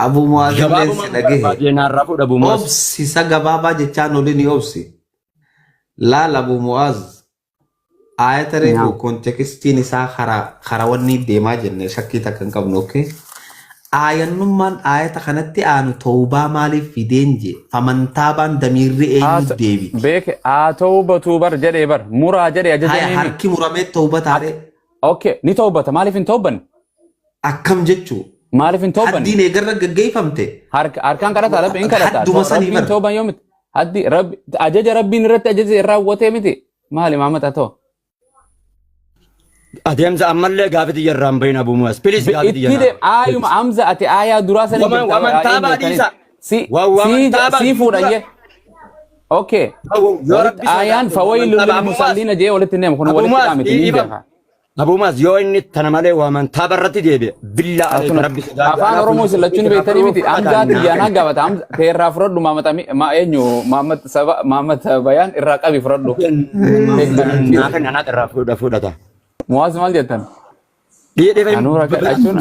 Abuu Muwaaz illee si Gabaabumaan dhagahe. barbaadee naarraa fuudha Abuu Muwaas. Obsi isa gabaabaa jechaan olini obsi. Laal Abuu Muwaaz Aayata reefu kontekstiin isaa karaa karaa wanni deemaa jenne shakkii takka hin qabnu okay. Aayannummaan aayata kanatti aanu tawbaa maaliif fideen jee famantaabaan damiirri eenyu deebiti. Beeke haa tawbatu bar jedhee bar muraa jedhee Haya ajajamee mi. harki muramee tawbataare Okay ni tawbata maaliif hin tawbanne? akkam jechuu Maaliif hin tawbanne? haddiin eegarra gaggeeffamte Harkaan kadhataa rabbi hin kadhataa. hadduma sanii Rabbiin bar. tawban yoo miti. Haddi rabbi ajaja rabbiin irratti ajaja irraa raawwatee miti. Maali maamata ta'u? Adeemsa ammallee gaafa xiyya irraa hin bahin Abuu Muwaas. Please gaafa xiyya Itti deem aayuma Hamza ati aayaa duraa sanii Waman jirta waman taabaa dhiisa. si Waman si taabaa si fuudha dura. jee. Okay. Yoo Walitti rabbi aayaan sodaate waman fawaylun taabaa lil Abuu Muwaas. musalliina jee walitti neema kun Abuu walitti Muwaas dhaamiti ni dhiifama. beeka. Abuu Muwaas yoo inni tana malee waman taaba irratti deebi'e billaa aleeka rabbi sodaate Afaan anaa Oromoo funya isin lachuun qulqulluu beektanii miti. fudhataan Hamzaa naa xiyyaanaa kenna. gaafata. Hamza teerraa fudhadhu Maamad ma eenyu Maamad saba Maamad Bayaan irraa qabi fudhadhu. Naa kenna anaa irraa fuudha fudhata. Muwaas maal jettan? Dhiifama. Anuu rakka jechuun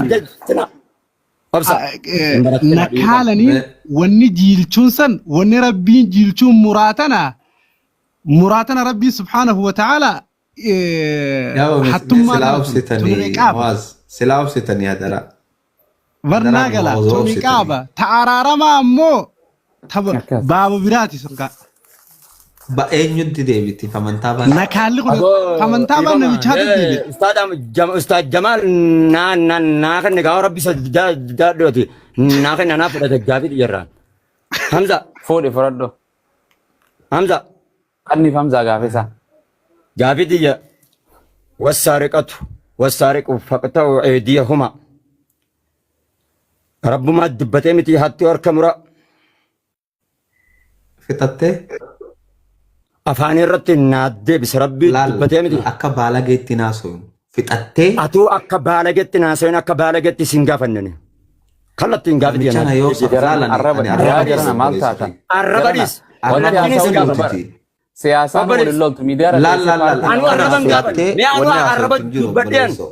Obsa. Hin baratina dhiifama. Nakaalaniin wanni jiilchuun san wanni rabbiin jiilchuun muraatana muraatana rabbiin subhaanahu wa ta'ala Yaa mee hattummaa silaa tana tun tuni obsitanii qaaba. Muwaaz silaa obsitanii hadaraa. Hadaraa Barnaa gala Muwaaz tuni obsitanii. qaaba. Ta araaramaa ammoo taba akkas. baaba biraati sun kaa. Ba eenyutti deebiti famantaa baan. Nakaalli kun Aboo amantaa baan dhiifama. namichaatu deebi'a. Ustaad Ustaad Jamaal naa naa naa kenne gaafa rabbi sodaadhooti. Naa kenne anaa fudhate gaafii xiyyarraan. Hamza Fuudhi fudhadhu. Hamza Qanniif Hamzaa gaafisa. gaafii xiyya wassaariqatu wassaariqu faqta'u eediyahuma. Rabbumaa dubbatee miti hattuu harka mura Fixattee afaan irratti naa deebise rabbii laal dubbatee miti. akka baalageetti naasoo fixattee Atuu akka baalagetti naasayin akka baalagetti sin gaafannani. Kallattiin gaafii xiyya namicha naa na yoo deebise. Jarana laalan arraba ani yaa arraba jarana dhiisa maal obboleessa taatan? kiyya. Arraba Jarana dhiis. wanti Arraba Kallattiin haasa'u si dhiisi jirtu gaafadha. bara. nuti. Siyaasaan Obboleessa. waliin loltu miidiyaa irra Laal teessee laal laal paartiin Anuu wanni arraba hin haasa'u gaafanne. fixattee Mee anuu wanni arraba haasa'u hin jiru dubbadheen. obboleessoo.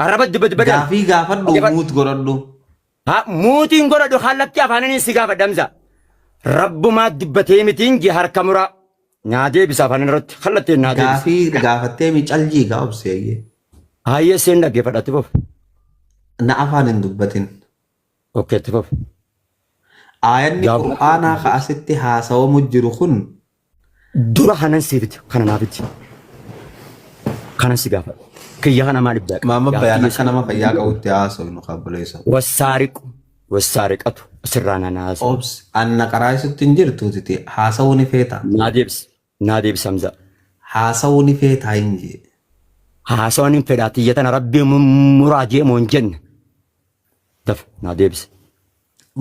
Arraba dubbadheen. Gaafii gaafadhu muut godhadhu. Ha muutiin godhadhu kallattii afaaniin si gaafadha Hamza. Rabbumaa dubbatee mitiin jee harka muraa. Naa deebisa afaan irratti kallattiin naa deebisa. Gaafii gaafattee mi caljii gaa obseeyyee. Hayyee seen dhaggeeffadha itti fufi. Na afaan hin dubbatin. Okkee itti fufi. Aayanni Gaaf qur'aanaa ka asitti haasawamu jiru kun dura kanan siifiti kana naafiti. Kanan si gaafadha. Kiyya kana maaliif beeka? Maama Gaaf bayaan kiyya akka nama fayyaa qabutti haasawnu kabboleessa. Wassaariqu wassaariqatu asirraa na naasa. Obs anna qaraa isitti hin jirtu titi haasawuu ni feeta. Naa deebisi naa deebisi Hamza. Haasawuu ni feetaa hin jee. Haasawaan hin fedhaa tiyya tana rabbii muraa jeemoo hin jenne. Dafa naa deebisi.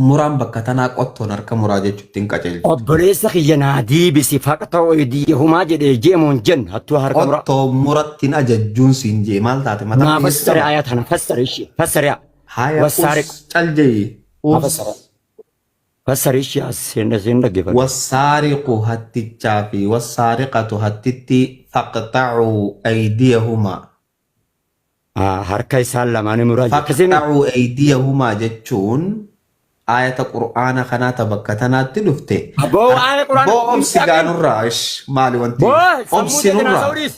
Muraan bakka tanaa qottoon harka muraa jechuutti hin qajeelchu. Obboleessa kiyya naa deebisi faqta oydiyyahumaa jedhee jeemoo hin jenne hattuu harka muraa. Qottoo muratti hin ajajjuun siin jee maal taate mataa Naa keessa fassare qaba. ayaa tana fassare ishee fassare yaa. Haya Wassaariqu. us cal jeyi. Haa Us fassare. Fassare ishee as seen dhaggeeffadhu. Wassaariqu hattichaa fi wassaariqatu hattitti Faqxa'uu aydiyahumaa. Harka isaan lamaanii muraa jira. Akkasii Faqxa'uu aydiyahumaa jechuun ayata qur'aana kanaa ta bakka tanaatti dhufte. Aboo waa'ee quraana Boo obsi gaanurraa ish maali wanti Boo sammuu obsi teetinaa nurraa. sa'uudhiis.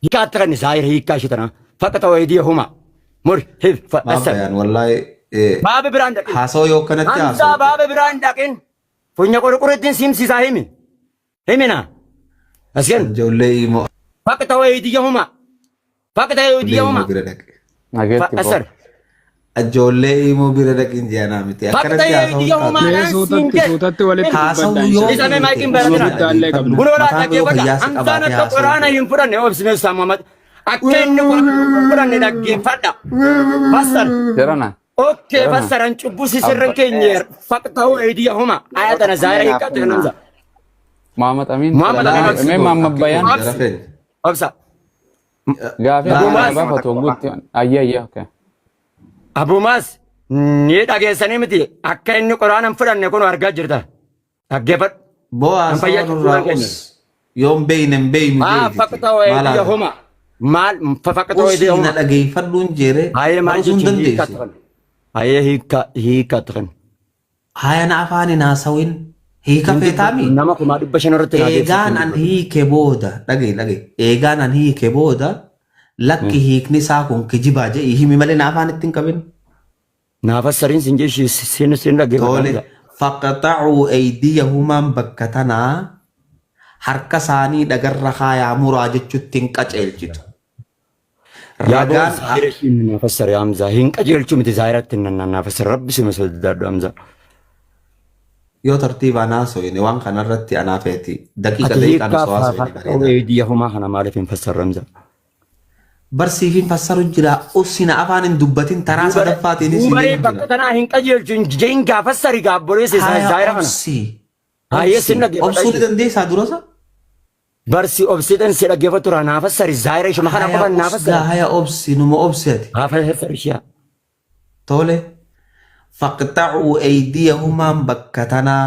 Hiikkaa akka kan zaahira hiikkaa ishee tanaa. Faqxa'uu aydiyahuma. Muri hif Maaf fa'asar. bayaan wallaahi Baaba biraan dhaqin. haasawaa yoo akkanatti Hamzaa haasawte. baaba biraan dhaqin. Funya qurqurittiin simsiisaa himi. Himina. Asken. Ijoollee immoo Faqxa'uu aydiyahuma. Faqxa'uu ijoollee aydiyahuma. immoo bira dhaqe. Nageetti boo. Fa'asar. Ijoollee immoo bira dhaqin jeanaa miti. Akkanatti Faqxa'uu haasawuun aydiyahuma. taatu. Mee suutatti suutatti walitti Haasawuu dubbadhaa yoo inshallah. Isa mee maayikiin feete baratina. osoo Guddaallee qabna. dhaggeeffadhu. Kunoo laa Mataan yoo dhaggeeffadha. fayyaa si Hamzaan qabaatee akka haasawuu quraana feete. hin fudhanne obsimee Ustaaz Muhammad. Akka inni quraana hin fudhanne dhaggeeffadha. Fassar. Jarana. Okkee Jarana. fassaran cubbuu sisirran keenyeer. Faqxa'uu aydiyahuma. Yeroo Ayatana takka zaahira mee naaf hiikkaatti kan kennaa. Hamza. Muhammad Amin. Muhammad Amin Laa obsi. Mee Muhammad akki Bayaan. kun Obsi. jara feene. Obsa. Gaafii Laa akkana Abumaas. Nama gaafatu takka qofa. guutti. Ayya ayya okay. Abumaas ni dhageessanii miti. Akka inni quraana hin fudhanne kun argaa jirta. Dhaggeeffadhu. Boo Kan haasawaa fayyaa nurraa cubbuu keenya. us yoon beeyne hin beeynu Maa jeetiti. faqxa'uu Maal haasa? aydiyahuma. Maal faqxa'uu Usii na aydiyahuma. dhageeffadhuun jeere Hayee maal barusuu hin jechuun hiikkaatti dandeessu. kan. Hayee hiikka hiikkaatti kan. Haya na afaan hin haasawin hiika Hin dubbatu feetaami. nama 500,000 irratti naa deebisuuf Eegaan hin an dubbatu. hiike booda dhagaye dhagaye eegaan an hiike booda lakki hiikni isaa kun kijibaa jedhi himi malee na afaan ittiin qabin. Naa fassariin sin jeshi sin sin dhaggeeffadha Tole Hamza. faqxa'uu aydiyahumaan bakka tanaa harka isaanii dhagarra kaayaa muraa jechuutti hin qaceelchitu. Yaa boo Ragaan zaahira ishiin naa fassari Hamza. Hin qajeelchu miti zaahiratti naa fassari rabbi si masodaadhu Hamza. Yoo tartiibaan haasofne waan kanarratti anaa feeti daqiiqa Ati daqiiqaan hiikkaa osoo haasofne faqxa'uu bareeda. aydiyahuma kana maaliif hin fassarre Hamza? Barsiifiin fassaru jira usina afaan hin dubbatin taraa sadaffaatiin isin Duubaree deemu bakka jira. tanaa hin qajeelchu hin jehin gaafassari gaabboleessa Haya zaahira kana. obsi Hayyee obsi sin dhaggeeffadha obsuu ni ishee. dandeessaa durasa? Barsi obsiidhaan si dhaggeeffatu raa naa fassari zaahira ishuma kana Haya qofaan naa usgaa fassari. haya obsi numa obsi ati. Haa fassari ishee. Tole faqxa'uu aydiyahumaan bakka tanaa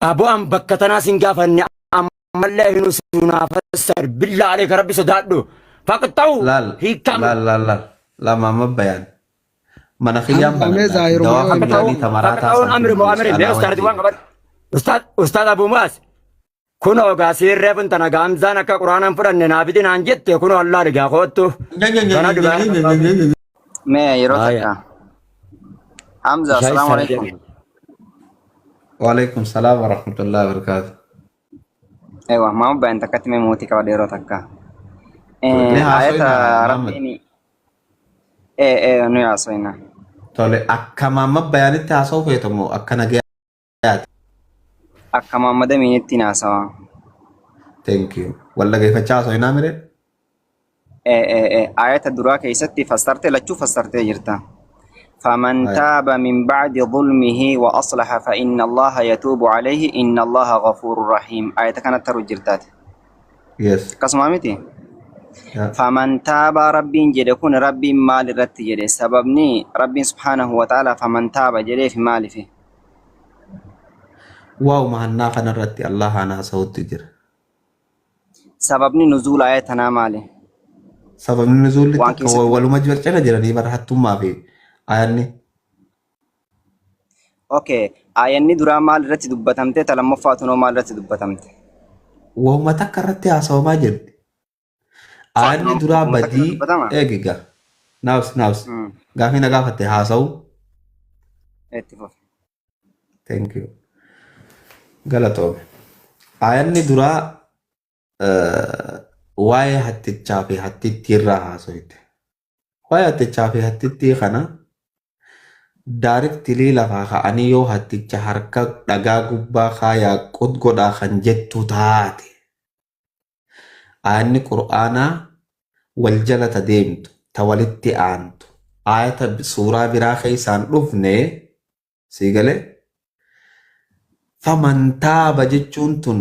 Aboo an bakka tanaa sin gaafanne ammallee hin usu naa fassari billaa aleeka rabbi sodaadhu. Faqxa'u laal hiikkaam. laal laal laal lama bayaan mana kiyyaan Hamza mee banadha zaahiruma dawaa yoo himte. fincaanii tamaraataa Faqxa'uun amri santiin moo amri mee anaa ustaarati wajjin. waan qabadhu. Ustaad ustaad Abuu Mu'aaz kunoo gaa siirree kun tana gaamzaan akka quraanaan fudhanne naa fidi naan jette kunoo allaa dhigaa koottu. Kana dhugaa. Mee yeroo Haaya. takka. Hamza, Ishaa assalaamu isaa alaikum. jedhama. Waalaikum salaam warahmatullahi wabarakatuh. Ewa, maama bayan takkatti mee mootii qabadha yeroo takka. Ni Ayata haasoyna Muhammad. rabbiin nu haasoyna. Tole akka Muhammad bayaanitti haasa'uu feetamu akka nagayaati. Akka Muhammad Aminitti haasawa. Thank you. Wal dhageeffachaa haasoynaa mire? Ayata duraa keessatti fassarte lachuu fassartee jirta. فمن Haya. تاب من بعد ظلمه وأصلح فإن الله يتوب عليه إن الله غفور رحيم آية كانت ترو جرتات Yes. قسم متي Yeah. فمن تاب ربي جد كن ربي مال رت جد سببني ربي سبحانه وتعالى فمن تاب جد في مال فيه Waaw mahannaa kanarratti Allah haan haasa'utti jira. سببني نزول آية تنا مالي Sababni nuzuulli وان takka كيست waluma cina jiranii bara hattummaa fi ayanni. أوكي آية درا مال رت دبتمته تلمفاتنو مال رت دبتمته Waanuma takka irratti haasawamaa jirti. Ayanni duraa وما تكرر badii دبتما eegiga. Naafs naafs. Gaafii na gaafatte haasa'u. اتفق Thank you. Galatoome. Ayanni duraa waa'ee hattichaa fi hattittii irraa haasoyte. Waa'ee hattichaa fi hattittii kana daariktilii lafaa ka'anii yoo hatticha harka dhagaa gubbaa kaayaa qot godhaa kan jettu taate. Ayanni qur'aanaa wal jalata deemtu ta walitti aantu. Ayata suuraa biraa keessaan dhufne sii galee faman taaba jechuun tun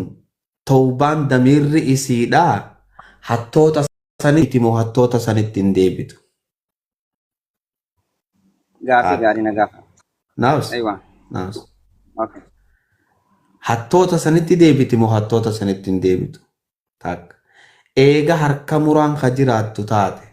tawbaan damiirri isiidhaa hattoota sanitti moo hattoota sanitti hin deebitu. غافي غاري نغافة Naafs أيوة naafs. أوكي Hattoota sanitti deebiti moo hattoota sanitti hin deebitu? Takka. Eega harka muraan ka jiraattu taate.